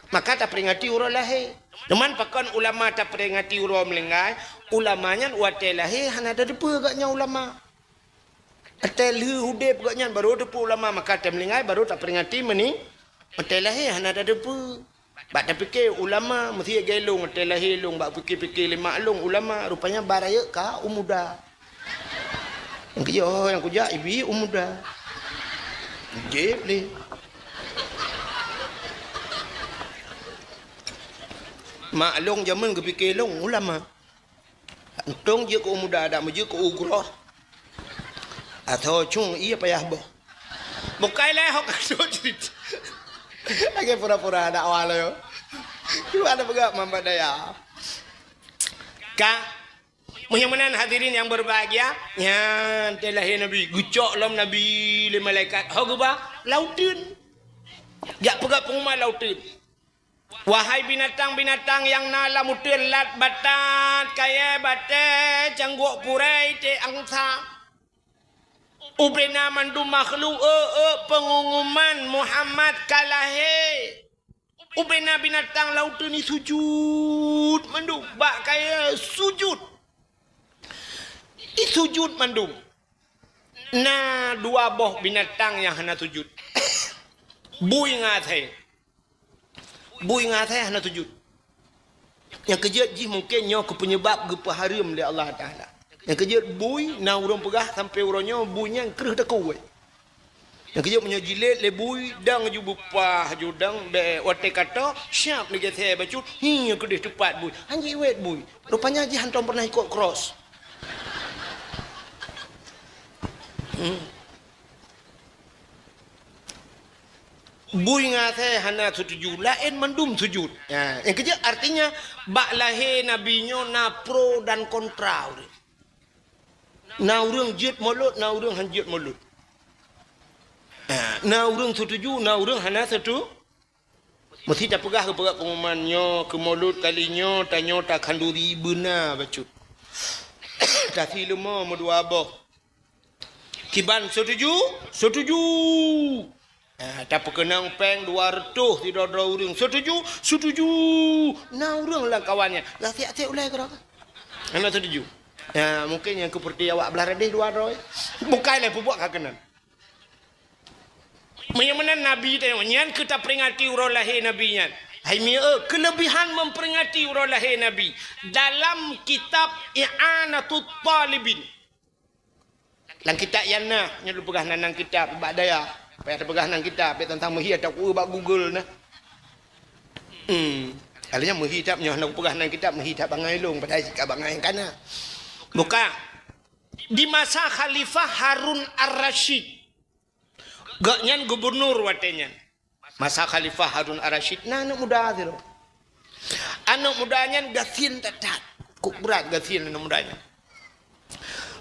Maka taperingati uroe lahé. Teuma pakon ulama taperingati uroe meuninggai, ulama nyan watée lahé hana tateupeue gét nyan ulama. Watée lheueh udeb gét nyan barô teupeue ulama, maka watée meuninggai barô taperingati meuni-, watée lahé hana tateupeue. Bak tapike ulama meusti lagée lôn, watée lahé lôn bak pike-pike lé mak lôn ulama, rupanya ba rayeuk ka u muda. Nyang keujeuet, oh, nyang kujak ibi u muda. Jép lé. Mak lôn jameun geupike lôn ulama. Untông jeuet keu u muda, dak meujeuet keu u groh. Atau cung ié payah boh. Bukai lé hok ka trok ceurita. Lagée pura-pura dakwah lé. Cuba ada peugah Muhammad Daya. Ka, meunyoe meunan hadirin yang berbahagia, nyan teuh lahé Nabi, geucok lom Nabi lé malaikat. Ho geuba lauteun. Jak peugah pengumuman lauteun. Wahai binatang-binatang nyang na lam uteuen, lat, batat, kayée, batée, cangguek purée, iték angsa. Ubena mandum makhluk, eu, eu, peungumuman Muhammad ka lahé. Ubena binatang lam uteuen isujut mandum, bak kayée sujut. Isujut mandum. Na dua boh binatang nyang hana sujut. Bui ngon asée. Bui ngon asée hana sujut. Nyang keujeuet jih mungken nyoe keu peunyeubab geupeuhareuem lé Allah Taala. Nyang keujeuet bui na ureuëng peugah sampoe uroe nyoe bui nyan kreueh takue. Nyang keujeuet meunyoe jilét lé bui, dang ju beupah ju dang bèk watée ka tô, siab neugeusée bacut, hi keudeh teupat bui. Han jiwét bui. Rupanya jih hantom pernah ikot cross. Hmm. Bui ngon asée hana setuju, laén mandum sujut. Ha, nyang keujeuet artinya bak lahé Nabi nyoe na pro dan kontra ureuëng. Na ureuëng jeuet mulod, na ureuëng han jeuet mulod. Ha, na ureuëng setuju, na ureuëng hana setu-, Meusti tapeugah keu peugah pengumuman nyoe keu mulod kali nyoe, tanyoe takhanduri beuna bacut. Tasi leumo meudua boh. Kiban setuju? Setuju. Ah, tapeukeunong péng dua reutôh sidroe-droe ureuëng. Setuju? Setuju. Na ureuëng lam kawan nyan. Dah siap-siap ulai keudroe. Hana setuju. Ya, mungkin nyang keupeureuti awak blah radeh dua droe. Bukai lé peubuet ka keunan. Meunyoe meunan Nabi tanyoe, nyan keu taperingati uroe lahé Nabi nyan. Hai mi, eh, keulebihan memperingati uroe lahé Nabi dalam kitab I'anatut Talibin. Lam kitab nyan na, nyoe lôn peugah nan, nan kitab bak daya. Payah tapeugah nan kitab, bèk teuntang meuhi atau ku bak Google na. Hmm. Alanya meuhi that nyoe hana peugah nan kitab, meuhi that bangai lôn, padahai sika bangai kana. Buka. Di masa Khalifah Harun Ar-Rasyid. Gobnyan gubernur watèe nyan. Masa Khalifah Harun Ar-Rasyid na aneuk muda sidroe. Aneuk muda nyan gasien that-that. Kok brat gasien aneuk muda nyan.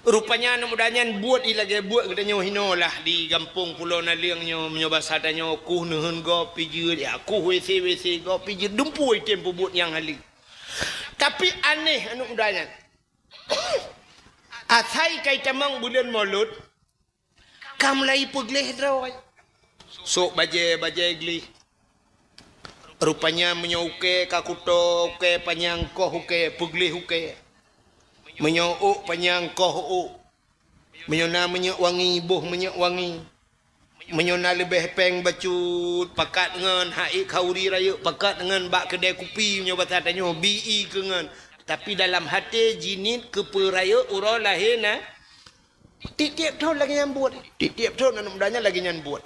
Rupanya aneuk muda nyan buet i lagèe buet geutanyoe hinoe lah di gampông Pulo Naleueng nyoe, meunyoe basa tanyoe kuh neuheun gob pijeuet, ya kuh WC-WC gob pijeuet, dumpeue item peubuet nyang haleue. Tapi aneh aneuk muda nyan. Asai ka itamong buleuen Molot, ka mulai peugleh droe. Sôk bajèe-bajèe gleh. Rupanya meunyoe ukèe ka kuto, ukèe panyang koh ukèe, peugleh ukèe. Meunyoe ôk panyang koh ôk. Meunyoe na minyeuk wangi, boh minyeuk wangi. Meunyoe na leubeh péng bacut, pakat ngon, hak ék khauri rayeuk, pakat ngon bak keudè kupi, meunyoe basa tanyoe, bi i keu ngon. Tapi dalam até jinieut keupeue rayeuk uroe lahé na. Tiep-tiep thon lagèe nyan buet. Tiep-tiep thon aneuk muda nyan lagèe nyan buet.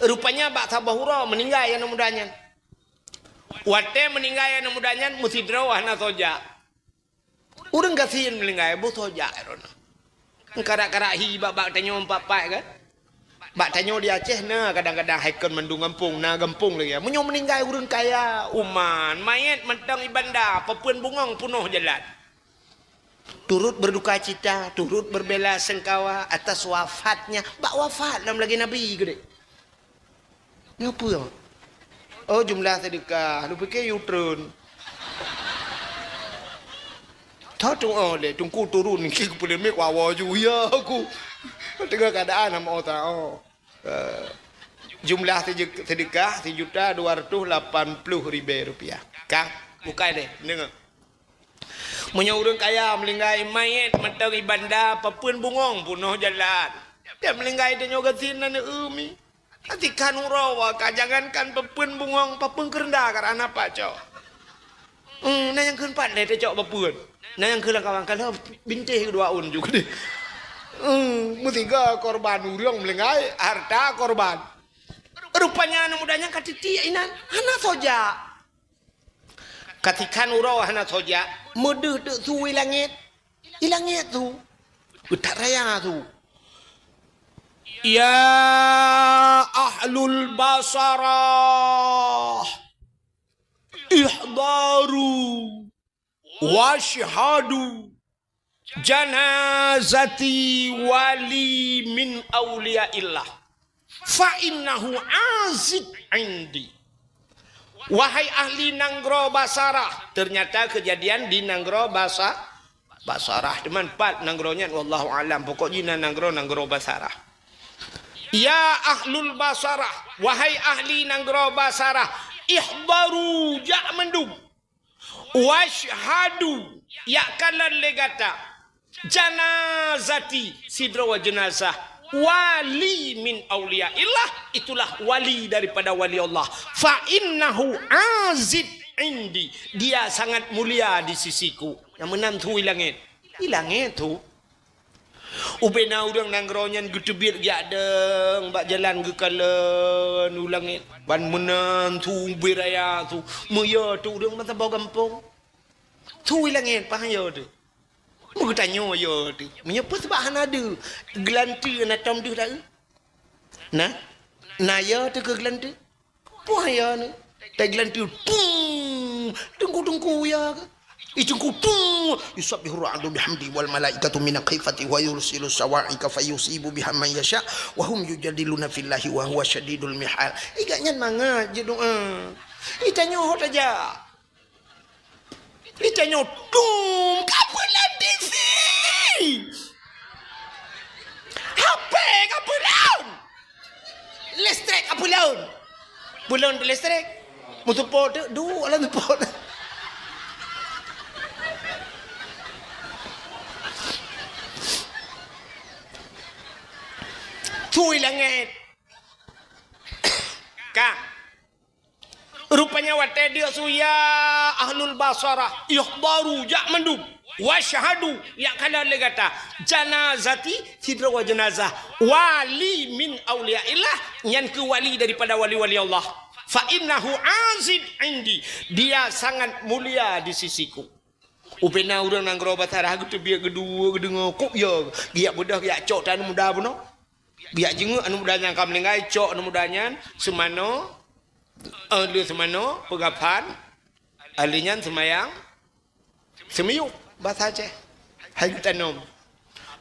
Rupanya bak saboh uroe meuninggai aneuk muda nyan. Watèe meuninggai aneuk muda nyan meusidroe hana soe jak. Ureueng gasien meuninggai boh soe jak droeneuh. Karak-karak hi bak, bak tanyoe empat-empat kan. Bak tanyoe di Aceh na kadang-kadang hai kon mandum gampông, na gampông lagèe. Meunyoe meuninggai ureueng kaya, uman, manyét mantong i banda, papeuen bungong peunoh jalan. Turut berduka cita, turut berbela sengkawa atas wafatnya. Bak wafat lom lagèe Nabi keudéh. Nyoe peue? Oh, jumlah sedekah. Lôn piké yue treun. Tho tu'oh lé, teungku turun, ki keupeuleumek wawa ju, ya aku. Tengah keadaan hana oh ta, oh. Eh, jumlah sede-, sedekah sejuta dua ratus lapan puluh ribu rupiah. Ka? Bukai deh, deungoe. Meunyoe ureueng kaya meuninggai, manyét mantong i banda, papeuen bungong peunoh jalan. Dan meuninggai tanyoe gasien na neu-eu mi. Atikhan uroe wa ka jangankan papeuen bungong, papeuen keureunda ka hana pacok. Hmm, na nyang kheun pat lé tacok papeuen. Na nyang kheun lam kawan ka lheueh bintéh keudua ôn ju keudéh. Hmm, meusiga korban ureueng meuninggai, harta korban. Rupanya aneuk muda nyan ka tiek-tiek inan, hana soe jak. Katikhan uroe hana soe jak, meudeuh teuk su i langét. I langét su. Beutak raya su. Ya ahlul Basarah, ihdaru wasyhadu janazati wali min auliyaillah, fa innahu aziz indi. Wahai ahli nanggroe Basarah, ternyata kejadian di nanggroe Basa-, Basarah. Teuma pat nanggroe nyan, wallahu alam. Pokok jih na nanggroe, nanggroe Basarah. Ya ahlul Basarah, wahai ahli nanggroe Basarah, ihdaru, jak mandum. Wasyhadu, yak kalon lé gata. Janazati, sidroe jeunazah. Wali min auliyaillah, itulah wali daripada wali Allah. Fa innahu aziz indi, dia sangat mulia di sisiku. Nyang meunan su i langét. I langét su. Ubena ureueng nanggroe nyan geuteubiet jak dong bak jalan geukalon u langét. Ban meunan su ubé raya su, meuyö teuk ureueng meusaboh gampông. Su i langét, pahan yö teuk. Meugeutanyoe yö teuk. Meunyoe peue sabab hana deuh, geulanteue na tom deuh taeu? Na? Na yö teuk keu geulanteue? Peue ya ni? Tai geulanteue, tung! Teungku-teungku ya ke? Ih, teungku, tung! Yusabbihu ra'du bihamdi wal malaikatu min khifati wa yursilu sawa'iqa fayusibu biha man yasha wa hum yujadiluna fillahi wa huwa syadidul mihal. Ih, gak nyan mangat je doa. Ih, tanyoe ho tajak. Ih, tanyoe, tung! Ka peulon T V! H P ka peulon! Lôn listrik. Meuteupô teuk duek lam teupô. Thui langét. Ka. Rupanya watée deuk su ya ahlul basarah, ihdharu, jak mandum. Wasyhadu, jak kalon lé gata. Janazati, sidroe jeunazah. Wali min auliyaillah, nyan keuh wali daripada wali-wali Allah. Fa innahu azim indi, dia sangat mulia di sisiku. Ubena ureuëng nanggroe Basarah geuteubiet geuduek geudeungoe kok ya, geujak beudôh geujak cok tan muda bunoe. Geujak jeungeuk aneuk muda nyan ka meuninggai, cok aneuk muda nyan seumanoe, eh, lheueh seumanoe peugafan, lheueh nyan seumayang seumiyueb, basa Aceh. Hai geutanom.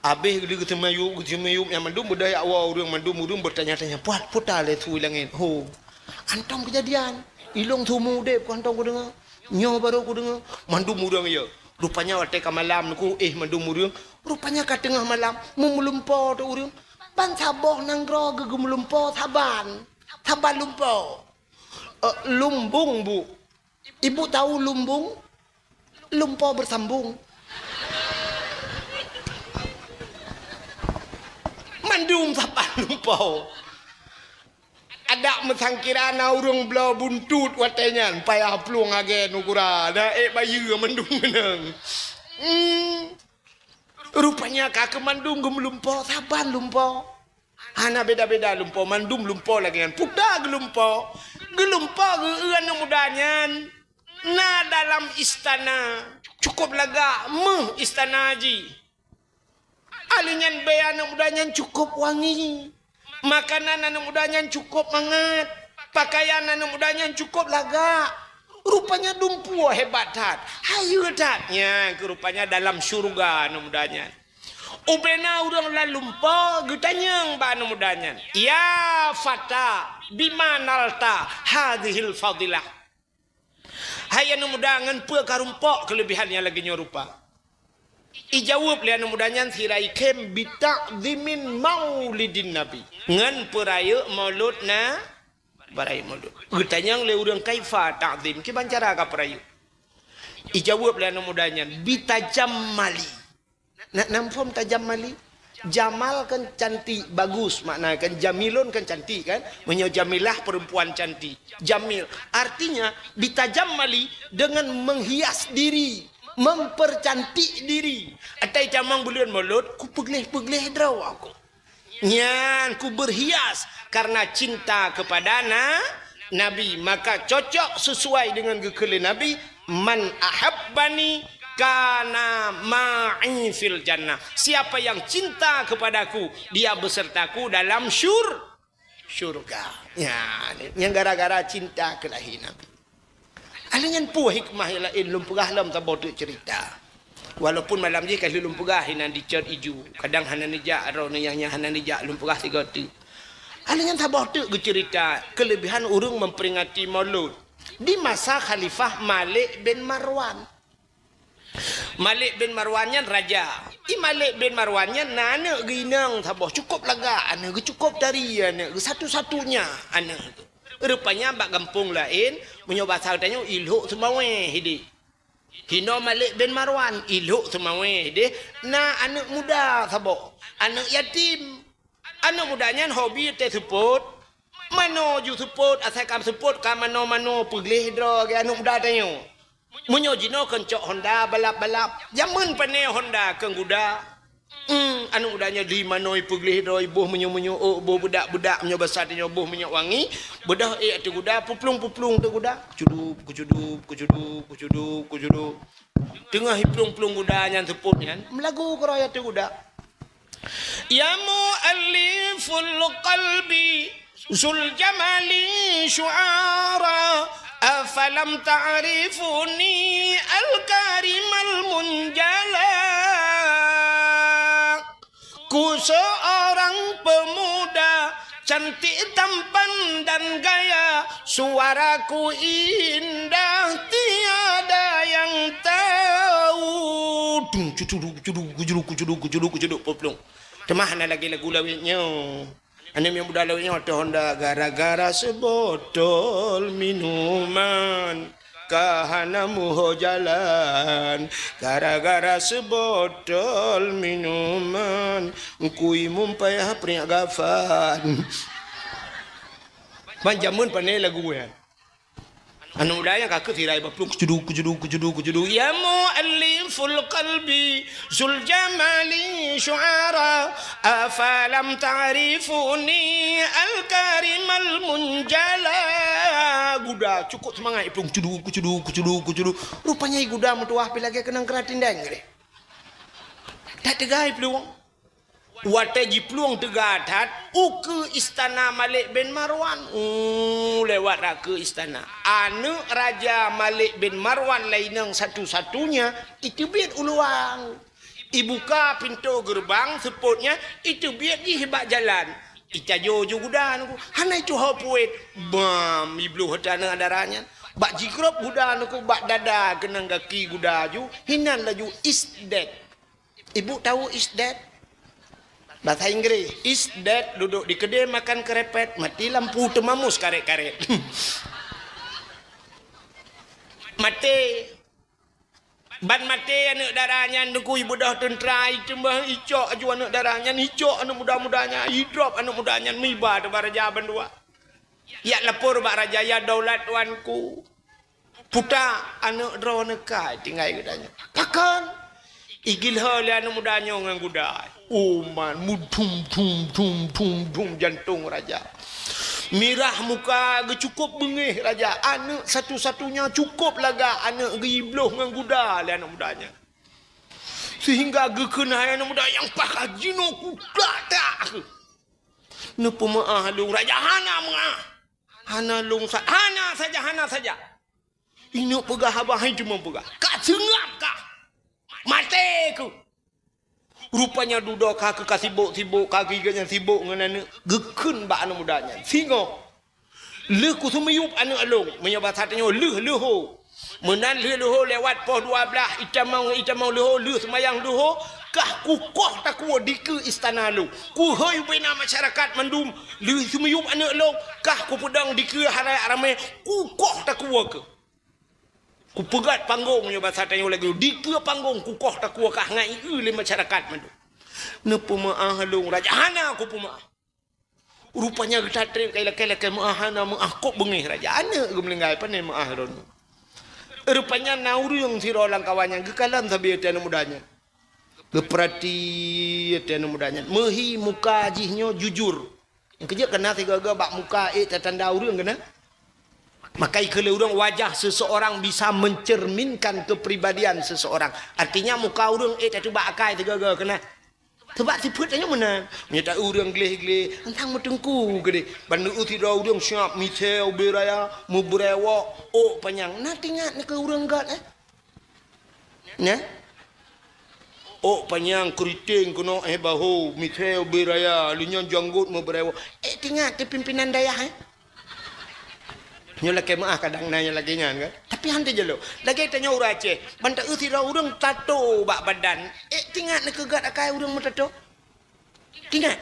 Abéh lheueh geuseumayueb, geuseumayueb nyan mandum beudaya woe ureuëng, mandum ureuëng beutanya-tanya, "Puat, puta lé su langét." "Ho, hantom keujadian. Ilong su meu udeb keu hantom kudeungoe. Nyoe barô kudeungoe." Mandum ureuëng ya. Rupanya watée ka malam nyoe keuh, eh, mandum ureuëng. Rupanya ka teungoh malam, meumeuleumpo teuh ureuëng. Ban saboh nanggroe geumeulumpo saban. Saban lumpo. Eh, lumbung, Bu. Ibu tahu lumbung? Lumpo beusambung. Mandum saban lumpo. Adak meusangkira na ureuëng bloe buntut watée nyan, payah plueng lagée nugura, na ék bayeue mandum meunang. Hmm. Rupanya ka keu mandum geumeulumpo, saban lumpo. Hana beda-beda lumpo, mandum lumpo lagée nyan. Puta geulumpo. Geulumpo geu-eu aneuk muda nyan na dalam istana. Cukup lagak, meuh istana jih. Lheueh nyan bée aneuk muda nyan cukup wangi. Makanan aneuk muda nyan cukup mangat. Pakaian aneuk muda nyan cukup lagak. Rupanya dumpeue hebat that. Hayeue that. Nyan keuh rupanya dalam syeuruga aneuk muda nyan. Ubena ureuëng lam lumpo geutanyong bak aneuk muda nyan, "Ya fata, bima nalta hadzihil fadilah?" "Hai aneuk muda, ngon peue karumpok keuleubihan nyang lagée nyoe rupa?" Ijaweueb lé aneuk muda nyan sira ikhém, "Bita'zimin maulidin nabi." Ngon peurayeuk maulud na-, peurayeuk maulud. Geutanyong lé ureuëng, "Kaifa ta'zim?" Kiban cara kapeurayeuk? Ijaweueb lé aneuk muda nyan, "Bitajammali." Na, na muphom tajammali? Jamal kan cantik, bagus, makna kan jamilun kan cantik kan? Meunyoe jamilah perempuan cantik. Jamil. Artinya, bitajammali dengan menghias diri, mempercantik diri. Atai tamong buleuen maulud, kupeugleh-peugleh droe aku. Nyan kuberhias karena cinta kepada na-, Nabi, maka cocok sesuai dengan geukheun lé Nabi, "Man ahabbani kana ma'i fil jannah." Siapa yang cinta kepadaku, dia besertaku dalam syur-, syurga. Nyan, nyan gara-gara cinta keu lahé Nabi. Lheueh nyan peue hikmah nyang laén lôn peugah lom saboh teuk ceurita. Walaupun malam jih ka lheueh lôn peugah inan dicot iju, kadang hana neujak droeneuh nyang, nyang hana neujak lôn peugah sigoe teuk. Lheueh nyan saboh teuk geuceurita keuleubihan ureuëng memperingati Maulud di masa Khalifah Malik bin Marwan. Malik bin Marwan nyan raja. I Malik bin Marwan nyan na aneuëk geuh inong saboh, cukup lagak aneuëk geuh, cukup tari aneuëk geuh, satu-satunya aneuëk geuh. Rupanya bak gampông laén, meunyoe basa geutanyoe, ilhok seumawé hidéh. Hinoe Malik bin Marwan, ilhok seumawé hidéh, na aneuëk muda saboh, aneuëk yatim. Aneuëk muda nyan hobi teuh seupôt. Manoe ju seupôt, asai ka seupôt ka manoe-manoe, peugleh droe lagée aneuëk muda tanyoe. Meunyoe jinoe keu cok honda balap-balap, jameun pane honda keu guda. Hmm, aneuëk muda nyoe di manoe peugleh droe, boh meunyoe-meunyoe, oh, boh beudak-beudak, meunyoe basa tanyoe boh minyeuk wangi, beudôh ék ateueh guda, puplueng-puplueng ateueh guda. Kucudub, kucudub, kucudub, kucudub, kucudub. Teungoh iplueng-plueng guda nyan seupôt nyan, meulagu keudroe ateueh guda. Ya mu'allifal qalbi, zul jamali syu'ara, afalam ta'rifuni al-karimal munjala. Ku seorang pemuda cantik tampan dan gaya, suaraku indah tiada yang tahu. Dung, cucuduk, cucuduk, kucuduk, kucuduk, kucuduk, kucuduk, puplueng. Teuma hana lagée lagu lawét nyoe. Aneuk miet muda lawét nyoe teuh honda gara-gara seubotol minuman ka hana muho jalan. Gara-gara seubotol minuman kui mum payah priek gafan. Ban jameun pane lagu nyan. Aneuk muda nyang ka keuh sirai bak plueng, kucudu, kucudu, kucudu, kucudu. Ya mu'alliful qalbi zul jamali syu'ara, afalam ta'rifuni al karimal munjala. Guda cukôp seumangat i plueng, kucudu, kucudu, kucudu, kucudu. Rupanya i guda meutuwah pih lagèe keunong keuratindeng geuh. That teuga i plueng. Watèe jiplueng teuga that ukeue istana Malik bin Marwan. Uh, lewat rot keu istana. Aneuk raja Malik bin Marwan lainong satu-satunya iteubiet u luwa. Ibuka pintoe geureubang seupôt nyan, iteubiet jih bak jalan. Itajô ju guda nyan ku. Hana ituho puet. Bam, ibloh até aneuk dara nyan. Bak jigrob guda nyan ku, bak dada keunong gaki guda ju, hinan laju is dead. Ibu tahu is dead? Bahasa Inggris, is dead, duduk di kedai makan kerepet, mati lampu teumamus karet-karet. Maté. Ban maté aneuk dara nyan, teungku, ibeudôh teuntra, iteumeuh icok aju aneuk dara nyan, icok aneuk muda-muda nyan, idrop aneuk muda nyan, meuiba teubak raja bandua. Jak lapor bak raja, "Ya daulat tuanku, puta aneuk droeneuh ka tinggai geutanyoe." "Pakon?" "Igiloe lé aneuk muda nyoe ngon guda." Uman mudum dum dum dum dum jantong raja. Mirah muka geuh, cukôp beungéh raja. Aneuk satu-satunya cukôp lagak aneuk geuh ibloh ngon guda lé aneuk muda nyan. Sehingga geukheun hai aneuk muda nyang pakat jinoe kuda tak. Neupeumeu'ah lôn raja, hana meu'ah. Hana lôn sa-, hana saja, hana saja. Ineuk peugah haba hai teuma peugah. Ka seungab kah. Maté keuh. Rupanya dudoe ka keuh ka sibok-sibok, ka geuh nyan sibok ngon aneuk. Geukheun bak aneuk muda nyan. Singoh. Lheueh kuseumiyueb aneuk lôn. Meunyoe basa tanyoe lheueh leuho. Meunan lheueh leuho lewat poh dua blaih, itamong, itamong leuho, lheueh seumayang leuho, kah kukoh takue dikeue istana lôn. Kuhôi ubena masyarakat mandum, lheueh seumiyueb aneuk lôn, kah kupeudong dikeue halayak ramé, kukoh takue keuh. Kupeugét panggong nyoe basa tanyoe lagèe dikeue panggong kukoh takue kah ngai eu lé masyarakat mandum. Neupeumeu'ah lôn raja, hana kupeumeu'ah. Rupanya geutatrék kai lakèe-lakèe meu'ah hana meu'ah kok beungéh raja. Aneuk geumeulinggai pane meu'ah droeneuh. Rupanya na ureueng sidroe lam kawan nyan geukalon sabe até aneuk muda nyan. Geupeurati até aneuk muda nyan. Meuhi muka jih nyoe jujur. Nyang keujeuet keunan sigoe-goe bak muka ék tatanda ureueng keunan. Maka ikheun lé ureueng wajah seseorang bisa mencerminkan kepribadian seseorang. Artinya muka ureueng ék tateuba akai sigoe-goe keunan. Sebab sifeuet tanyoe meunan. Meunyoe ta ureueng gleh-gleh, tantang meuteungku keudeh. Ban eu sidroe ureueng siap miseu ubé raya, meubeurewok, ôk panyang. Na teuingat neu keu ureueng göt, eh? Nyan? Ôk panyang, keuriteng keunoe, eh, bahô, miseu ubé raya, lheueh nyan janggot meubeurewok. Eh, teuingat teu pimpinan dayah, eh? Nyoe lakèe meu'ah kadang na nyang lagèe nyan kan. Tapi han teujalo. Lagèe tanyoe ureueng Aceh, ban ta eu sidroe ureueng tato bak badan. Eh, teuingat neu keu göt akai ureueng meutato? Teuingat?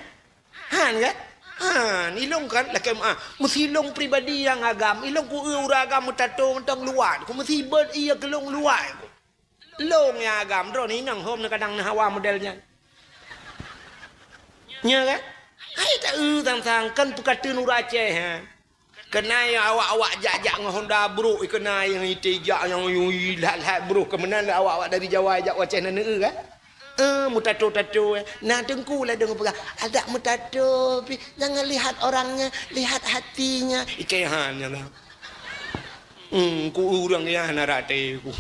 Han kan? Han, ilong kan lakèe meu'ah. Meusilong pribadi nyang agam, ilong ku eu ureueng agam meutato mantong luwat. Ku meusibot iya keulong luwat. Lôn nyang agam, droeneuh inong hom neu kadang neu hawa model nyan. Nya kan? Hai ta eu sang-sang kan peukateun ureueng Aceh, ha. Keunan awak-awak jak-jak ngon honda brôk, keunan nyang ite jak nyang yui lhat-lhat brôk keumeunang awak-awak dari Jawa jak u Aceh na neu kan? Eh, meutato-tato, eh. Na teungku ladôm peugah, adak meutato pih jangan lihat orangnya, lihat hatinya. Ikei han nyan lah. Hmm, ku ureueng nyan na rate ku.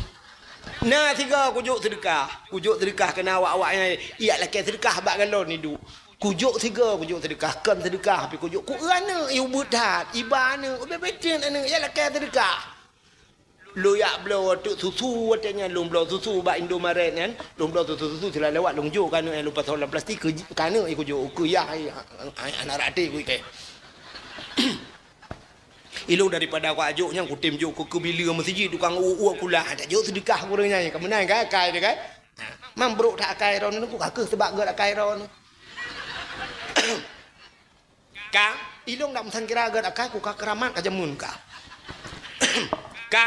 Na sigoe kujok seudeukah. Kujok seudeukah keunan awak-awak nyan, ijak lakèe seudeukah bak galon iduek. Kujok sigoe, kujok seudeukah, kon seudeukah pih kujok. Ku eu aneuk, i ubeut that, iba aneuk, ubé-bé teun aneuk, ijak lakèe seudeukah. Lôn jak bloe teuk susu watèe nyan, lôn bloe susu bak Indomaret nyan, lôn bloe susu-susu sira lewat lôn jok keu aneuk nyan lôn pasoe lam plastik keu, keu aneuk kujok, keu yah, ai, ai, ai, aneuk rate ku ikei. Ilong daripada ku ajok nyan kutem jok keu, keu bila meuseujid tukang uek-uek kulah, tajok seudeukah ureueng nyan, ka meunan kan akai teuh kan? Ha, mang brôk that akai droeneuh ku ka keuh seubab göt akai droeneuh. Ka, ilong dak meusangkira gét akai ku ka keuramat ka jameun ka. Ka.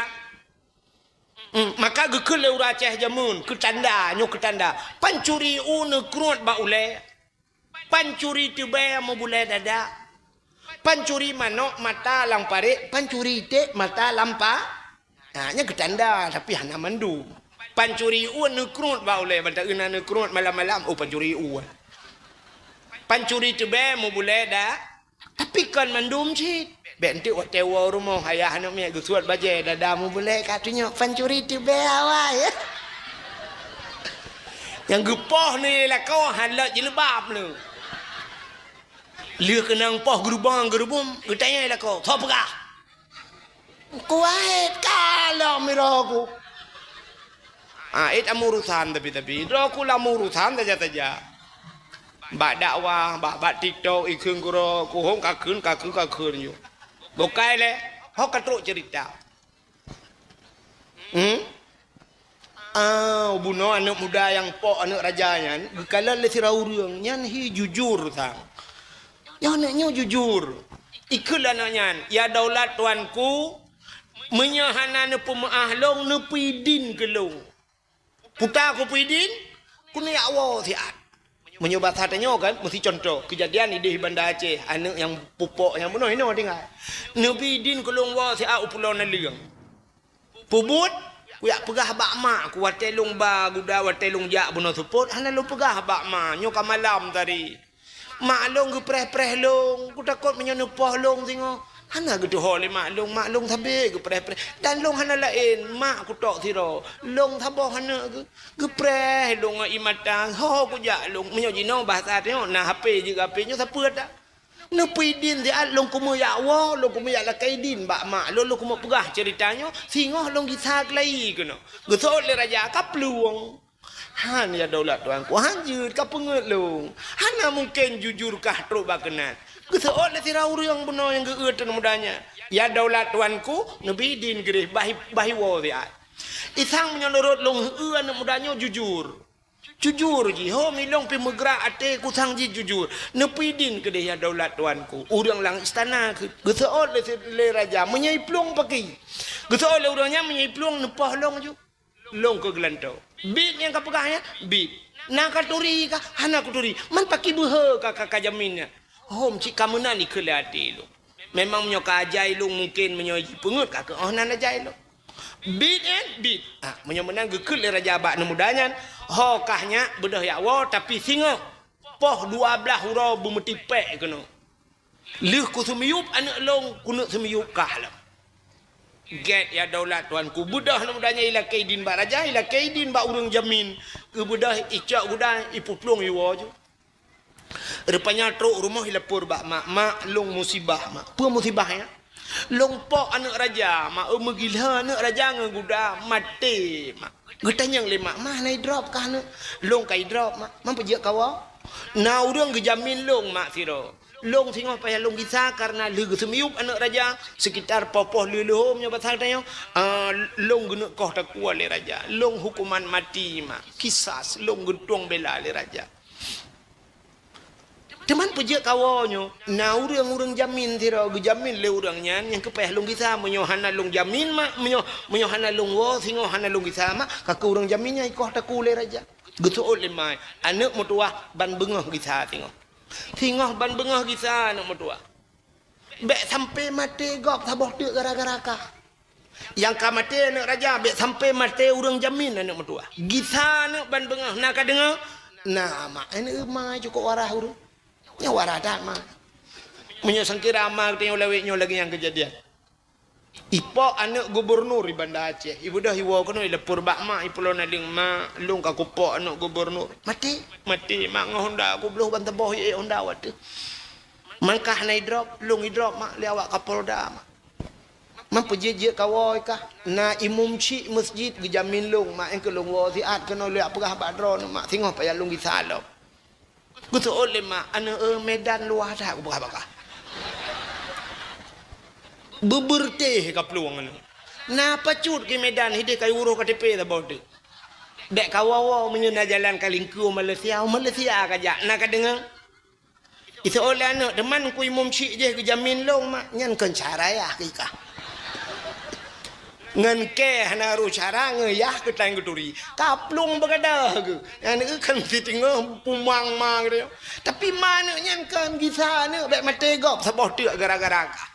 Hmm, maka geukheun lé ureueng Aceh jameun, keu tanda, nyoe keu tanda. Pancuri u neukruet bak ulée. Pancuri teubée meubulée dada. Pancuri manok mata lam parék, pancuri iték mata lam pa-, ha, nyan keu tanda, tapi hana mandum. Pancuri u neukruet bak ulée, bak taeu na neukruet malam-malam, oh, pancuri u. Pancuri teubée meubulée da-, tapi kon mandum cit. Bék enteuk watée woe rumoh, ayah aneuk miet geusuet bajée, dada meubulée ka tunyok pancuri teubée awai. Nyang geupoh ni lakoe hana lok jilbab ni. Lheueh keunong poh geurubong-geurubum, geutanyong lakoe, "Soe peugah?" "Kuwahét ka lom droe ku." Ah, ék lam urusan tapi-tapi. Droe ku lam urusan saja-saja. Bak dakwah, bak, bak TikTok, ikheun keudroe ku, hom kakheun, kakheun, kakheun ju. Bukai lé, ho ka trok cerita. Hmm? Ah, bunoe aneuk muda nyang pok aneuk raja nyan, geukalon lé sidroe ureueng, nyan hi jujur sang. Nyoe aneuk nyoe jujur. Ikheun lé aneuk nyan, "Ya daulat tuanku, meunyoe hana neupeumeu'ah lôn, neupeudin keu lôn. Puta kupeudin, keuneuk jak woe siat." Meunyoe basa tanyoe kan, meusi cuntoh, keujadian idéh Banda Aceh, aneuk nyang pupok nyang bunoe hinoe tinggai. "Neubi idin keu lôn woe siat u Pulo Naleueng. Peubuet, kujak peugah bak mak ku watée lôn ba guda, watée lôn jak bunoe seupôt, hana lôn peugah bak ma, nyoe ka malam tadi. Mak lôn geupreh-preh lôn, kutakot meunyoe neupoh lôn singoh." Hana geutuho lé mak lôn, mak lôn sabe geupreh-preh. Dan lôn hana laén, mak kutok sidroe. Lôn saboh aneuk geu-, geupreh lôn ngon ié mata, ho kujak lôn. Meunyoe jinoe bahasa tanyoe, na H P jeuet keu H P nyoe sapeue that. Neupeudin siat lôn keumeujak woe, lôn keumeujak lakée idin bak mak lôn, lôn keumeung peugah ceurita nyoe, singoh lôn gisa keulayi keunoe. Geuseuôt lé raja ka plueng. "Han, ya daulat tuanku, han jeuet ka peungeuet lôn. Hana mungken jujur kah trok bak keunan." Geuseuôt lé sidroe ureueng bunoe nyang geueu aneuk muda nyan. "Ya daulat tuanku, neubi idin keudeh, bah i-, bah iwoe siat." "Isang meunyoe nurot lôn, heu aneuk muda nyoe jujur. Jujur jih, ho milong pih meugrak até kusang jih jujur. Neupeudin keudeh ya daulat tuanku." Ureueng lam istana keu-, geuseuôt lé, lé raja, "Meunyoe iplueng pakri?" Geuseuôt lé ureueng nyan, "Meunyoe iplueng neupoh lôn ju. Lôn keu geulantoe." "Biet nyang ka peugah nyan?" "Biet." "Na katuri kah?" "Hana kuturi." "Man pakri beuhe ka, ka, ka jamin nyan?" "Hom cit ka meunan ikheun lé até lôn. Memang meunyoe ka ajai lôn mungken meunyoe jipeungeuet ka keuh, oh nan ajai lôn." "Biet nyan?" "Biet." Ah, meunyoe meunan geukheun lé raja bak aneuk muda nyan, "Ho kah nyak beudôh jak woe, tapi singoh poh dua blaih uroe beumeutipék keunoe. Lheueh kuseumiyueb aneuk lôn, keuneuk seumiyueb kah lom." Gét ya daulat tuanku, beudôh aneuk muda nyan ilakée idin bak raja, ilakée idin bak ureueng jamin. Geubeudôh icok guda, ipeuplueng iwoe ju. Rupanya trok rumoh ilapor bak mak, "Mak, lôn musibah, mak." "Peue musibah nyan?" "Lôn pok aneuk raja, mak, eu meugila aneuk raja ngon guda, maté, mak." Geutanyong lé mak, "Mah na idrop kah aneuk?" "Lôn ka idrop, mak." "Man peujeuet kawoe?" "Na ureueng geujamin lôn, mak, sidroe. Lôn singoh payah lôn gisa kareuna lheueh geuseumiyueb aneuk raja, sekitar poh-poh lheueh-lheueh nyoe basa tanyoe, ah, lôn geuneuk koh takue lé raja. Lôn hukuman mati, mak. Kisas, lôn geutueng bela lé raja." "Teuma peujeuet kawoe nyoe?" "Na ureueng-ureueng jamin sidroe, geujamin lé ureueng nyan nyang keu payah lôn gisa. Meunyoe hana lôn jamin, mak, meunyoe, meunyoe hana lôn woe, singoh hana lôn gisa, mak, ka keuh ureueng jamin nyan ikoh takue lé raja." Geuseuôt lé mak, "Aneuk meutuwah, ban beungoh gisa singoh. Singoh ban beungoh gisa aneuk meutuwah. Bék sampoe maté gob saboh teuk gara-gara kah. Nyang ka maté aneuk raja, bék sampoe maté ureueng jamin aneuk meutuwah. Gisa aneuk ban beungoh, na kadeungoe?" "Na, mak, aneuk ma cukôp waras ureueng." "Nyoe waras that, mak." Meunyoe sangkira ma geutanyoe lawét nyoe lagée nyang keujadian. Ipok aneuk gubernur i Banda Aceh. Ibeudôh iwoe keunoe ilapor bak mak, i Pulo Naleueng, "Mak, lôn ka kupok aneuk gubernur." "Maté?" "Maté, mak, ngon honda kubloh ban saboh ié honda watée. Man kah na idrop, lôn idrop, mak, lé awak Kapolda, mak." "Man peujeuet-jeuet kawoe kah?" "Na imum chik meuseujid geujamin lôn, mak, nyang keu lôn woe siat keunoe lôn jak peugah bak droeneuh, mak, singoh payah lôn gisa lom." Geuseuôt lé mak, "Aneuk, eu, Medan luwah that kupeugah bak kah. Beubeureutéh ka plueng aneuk. Na pacut keu Medan hidéh ka uroh K T P saboh teuk. Bék kawoe-woe meunyoe na jalan ka lingkue u Malaysia, u Malaysia kajak, na kadeungoe?" Iseuôt lé aneuk, "Teuma Teungku Imum Syik jih geujamin lôn, Mak." "Nyan kon cara yah keu ikah. Ngon kée hana rôh cara, ngon yah keu tan geuturi. Ka plueng beugadoh geuh. Aneuk kon siteungoh pumang ma geutanyoe. Tapi ma aneuk nyan kon gisa aneuk, bék maté gob saboh teuk gara-gara kah."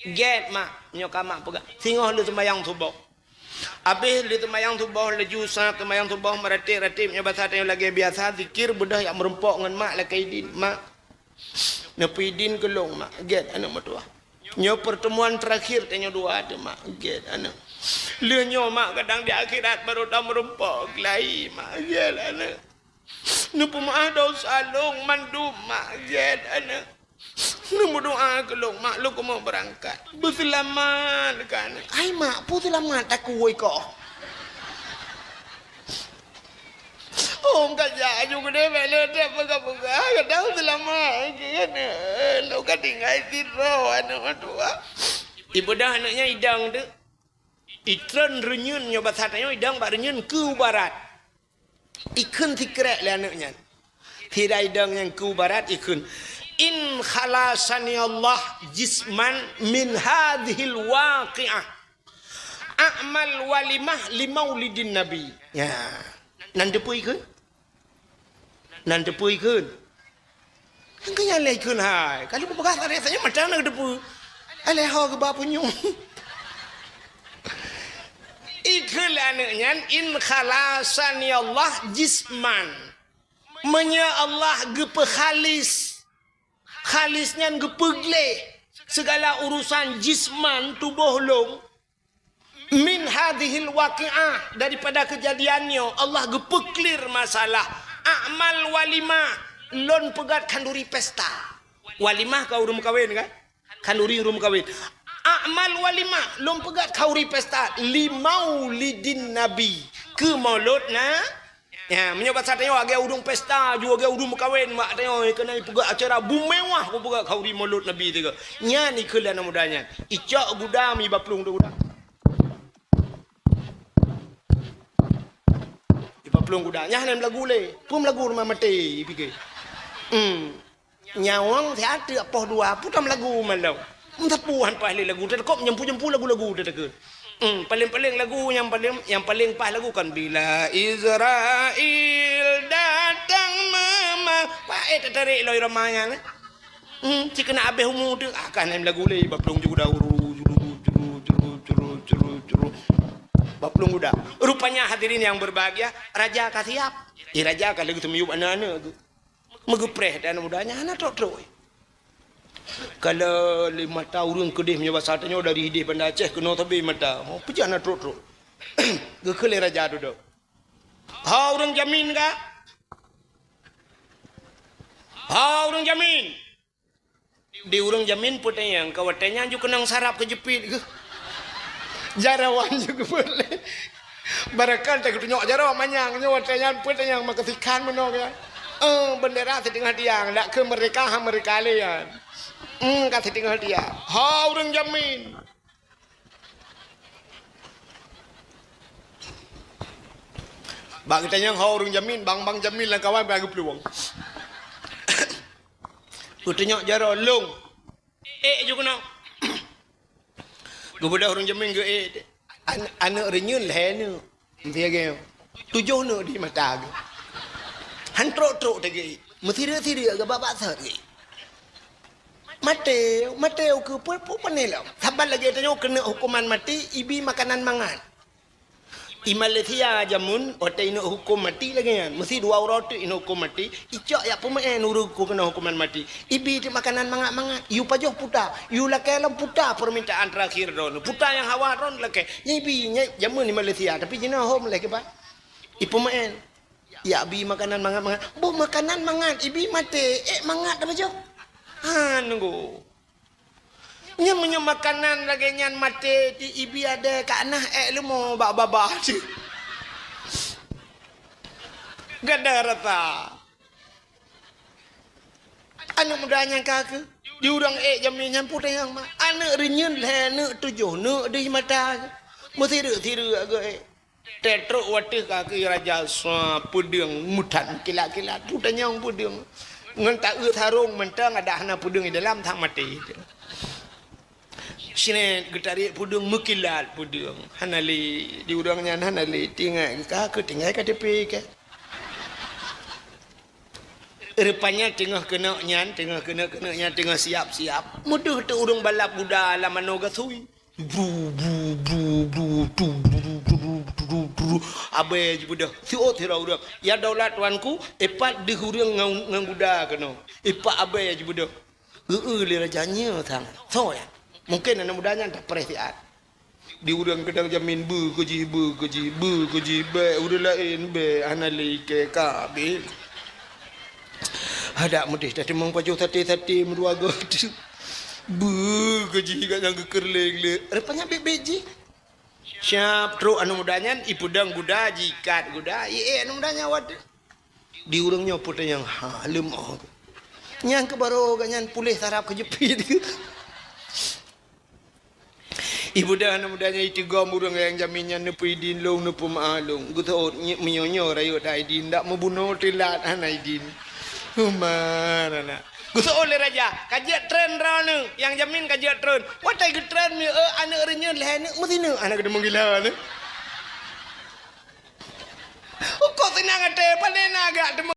"Gét, Mak, nyoe ka Mak peugah. Singoh lheueh seumayang suboh." Abéh lheueh seumayang suboh, laju sab seumayang suboh, meuratéb-ratéb nyoe basa tanyoe lagée biasa, zikir, beudôh jak meurumpok ngon mak lakée idin. "Mak, neupeuidin keu lôn, Mak." "Gét, aneuk meutuah. Nyoe pertemuan terakhir tanyoe dua teuh, Mak." "Gét, aneuk." "Lheueh nyoe, Mak, kadang di akhirat barô tameurumpok lagi, Mak." "Gét, aneuk." "Neupeumeuáh desya lôn mandum, Mak." "Gét, aneuk." "Neumeudoá keu lôn, Mak, lôn keumeung beurangkat." "Beuseulamat kah, aneuk?" "Hai, Mak, peue seulamat takue ikoh?" "Oh, ka jak aju keudeh, bék lé that peugah-peugah, kadang seulamat keu aneuk. Lôn ka tinggai sidroe aneuk meutuah." Ibeudôh aneuk nyan idong teuk. Itreun reunyeun, nyoe basa tanyoe idong bak reunyeun keu barat. Ikheun sikrék lé aneuk nyan. Sira idong nyang keu barat ikheun, "In khalasani Allah jisman min hadzihil waqiah, a'mal walimah li maulidin Nabi." Ya. Nan teupeue ikheun? Nan teupeue ikheun? Nyang keu nyan lé ikheun hai. Ka lheueh kupeugah tadi, saja mata na teupeue. Alah ho geuba punyueng. Ikheun lé aneuk nyan, "In khalasani Allah jisman." Meunyoe Allah geupeu khalis, khalis nyan geupeugleh segala urusan jisman tuboh lôn, "Min hadzihil waqiah," daripada keujadian nyoe, Allah geupeuklir masalah. "A'mal walimah," lôn peugét khanduri pesta. Walimah ka ureuëng meukawen kan? Khanduri ureuëng meukawen. "A'mal walimah," lôn peugét khanduri pesta. "Li maulidin Nabi," keu maulud na. Ya, meunyoe basa tanyoe lagée ureuëng pesta, ju lagée ureuëng meukawen, mak tanyoe keuneuk peugét acara bumewah, kupeugét khanduri maulud Nabi teuka. Nyan ikheun lé aneuk muda nyan. Icok guda mi baplueng teuh guda. Iba plueng guda, nyan hana meulagu lé. Peue meulagu rumoh maté, ipike. Hmm. Nyawöng siat teuk poh dua, peue tam lagu malom. Meusapeue han paih lé lagu, teuka meujampu-jampu lagu-lagu teuka. Hmm, paléng-paléng lagu nyang paléng, nyang paléng paih lagu kan, "Bila Israel datang mema-," paéh teutarek lom irama nyan, eh. Hmm, cit keuneuk abéh umu teuh, ah, ka nem lagu lé, bak plueng ju guda, uru, juru, juru, juru, juru, juru, juru. Bak plueng guda. Rupanya hadirin yang berbahagia, raja ka siap. Eh, raja ka lheueh teumiyueb aneuk-aneuk geuh. Meugeupreh dan muda nyan hana trok-trok. Kalau lé mata ureuëng keudeh meunyoe basa tanyoe dari ideh Banda Aceh keunoe sabe mata. Oh, peue jih hana trok-trok. Geukheun lé raja dudoe. "Ho ureuëng jamin ka?" "Ho ureuëng jamin." Di ureuëng jamin peutanyong, ka watée nyan ju keunong sarap keu jeupiet geuh. Jaroe wan ju geupeuet lé. Barangkali tageutunyok jaroe manyang nyoe watée nyan peutanyong maka sikhan meunoe ya. Eh, bendera siteungoh tiang, dak keu merdeka ha merdeka lé nyan. Hmm, ka siteungoh tiang. Ho ureuëng jamin. Bak geutanyong ho ureuëng jamin, bang-bang jamin lam kawan bak geuplueng. Geutunyok jaroe lôn. Eh, ju keunoe. Geubeudôh ureuëng jamin geu-, eh, an-, aneuk reunyeun lhée neuk. Meusiagée. Tujoh neuk di mata geuh. Han trok-trok teuge. Meusireuek-sireuek geuh bak-bak sot geuh. Maté, maté ukeue peue, peue pané lom. Saban lagée tanyoe keuneuk huköman maté, ibi makanan mangat. I Malaysia jameun, watée ineuk huköm maté lagée nyan, meusi dua uroe teuk ineuk huköm maté, icok jak peumeu'en ureuëng keu keunoe huköman maté. Ibi teuk makanan mangat-mangat, yue pajoh puta, yue lakée lom puta permintaan terakhir droeneuh. Puta nyang hawa droeneuh lakée. Nyan ibi, nyan jameun di Malaysia, tapi jinoe hom lé kiban. Ipeumeu'en. Jak bi makanan mangat-mangat. Boh makanan mangat, ibi maté, ék mangat tapajoh. Ha, nunggu. Nyan meunyoe makanan lagée nyan maté di ibi adée ka nah ék leumo bak babah cit. Gada rata. Aneuk muda nyang ka keu di ureuëng ék jamé nyan peue teuh nyang ma. Aneuk reunyeun lhée neuk tujoh neuk di mata. Meusireuek-sireuek geuh ék. Teutrok watée ka keu raja sa peudeueng meutan kilat-kilat. Peue tanyong peudeueng. Ngon taeu sarong mantong adak hana peudeueng di dalam, that maté. Sinet geutariek peudeueng, meukilat peudeueng. Hana lé, di ureuëng nyan hana lé, tinggai ka keu tinggai K T P ka. Rupanya teungoh keuneuk nyan, teungoh keuneuk, keuneuk nyan teungoh siap-siap. Meudeuh teuk ureuëng balap guda lam manoe gasui. Bru, bru, bru, bru, tu, bru, tu, bru, tu, bru, bru. Abée jibeudôh. Siôt sidroe ureuëng. "Ya daulat tuanku, ipat deuh ureuëng ngon, ngon guda keunoe." Ipat abée jibeudôh. Geu-eu lé raja nyoe sang. Soe nyan? Mungken aneuk muda nyan tapreh siat. Di ureuëng keudang jamin beu keu jih, beu keu jih, beu keu jih, bék ureuëng laén bék, hana lé ikée ka abéh. Adak meudeh tateumeung pajoh saté-saté meudua goe. Beu keu jih gata nyang geukeu lé-lé. Rupanya bék-bék jih. Siap trok aneuk muda nyan, ipeudong guda, jiikat guda, ié aneuk muda nyan watée. Di ureuëng nyoe peutanyong, "Ha, leumoh." Nyang keu baroe gata nyan puléh sarap keu jeupiet. Ibeudôh aneuk muda nyan iteugom ureuëng nyang jamin nyan, "Neupeuidin lôn, neupeumaáh lôn." Geuseuôt, "Nyi-, meunyoe nyoe rayeuk that idin, dak meubunoe teulat hana idin." Human anak. Geuseuôt lé raja, "Ka jeuet treun droeneuh, nyang jamin ka jeuet treun." Watée geutreun mieu-eu aneuk reunyeun lhée neuk meusineuk aneuk teumeung gila nyoe. Ukoe seunang até, pane na gak teumeung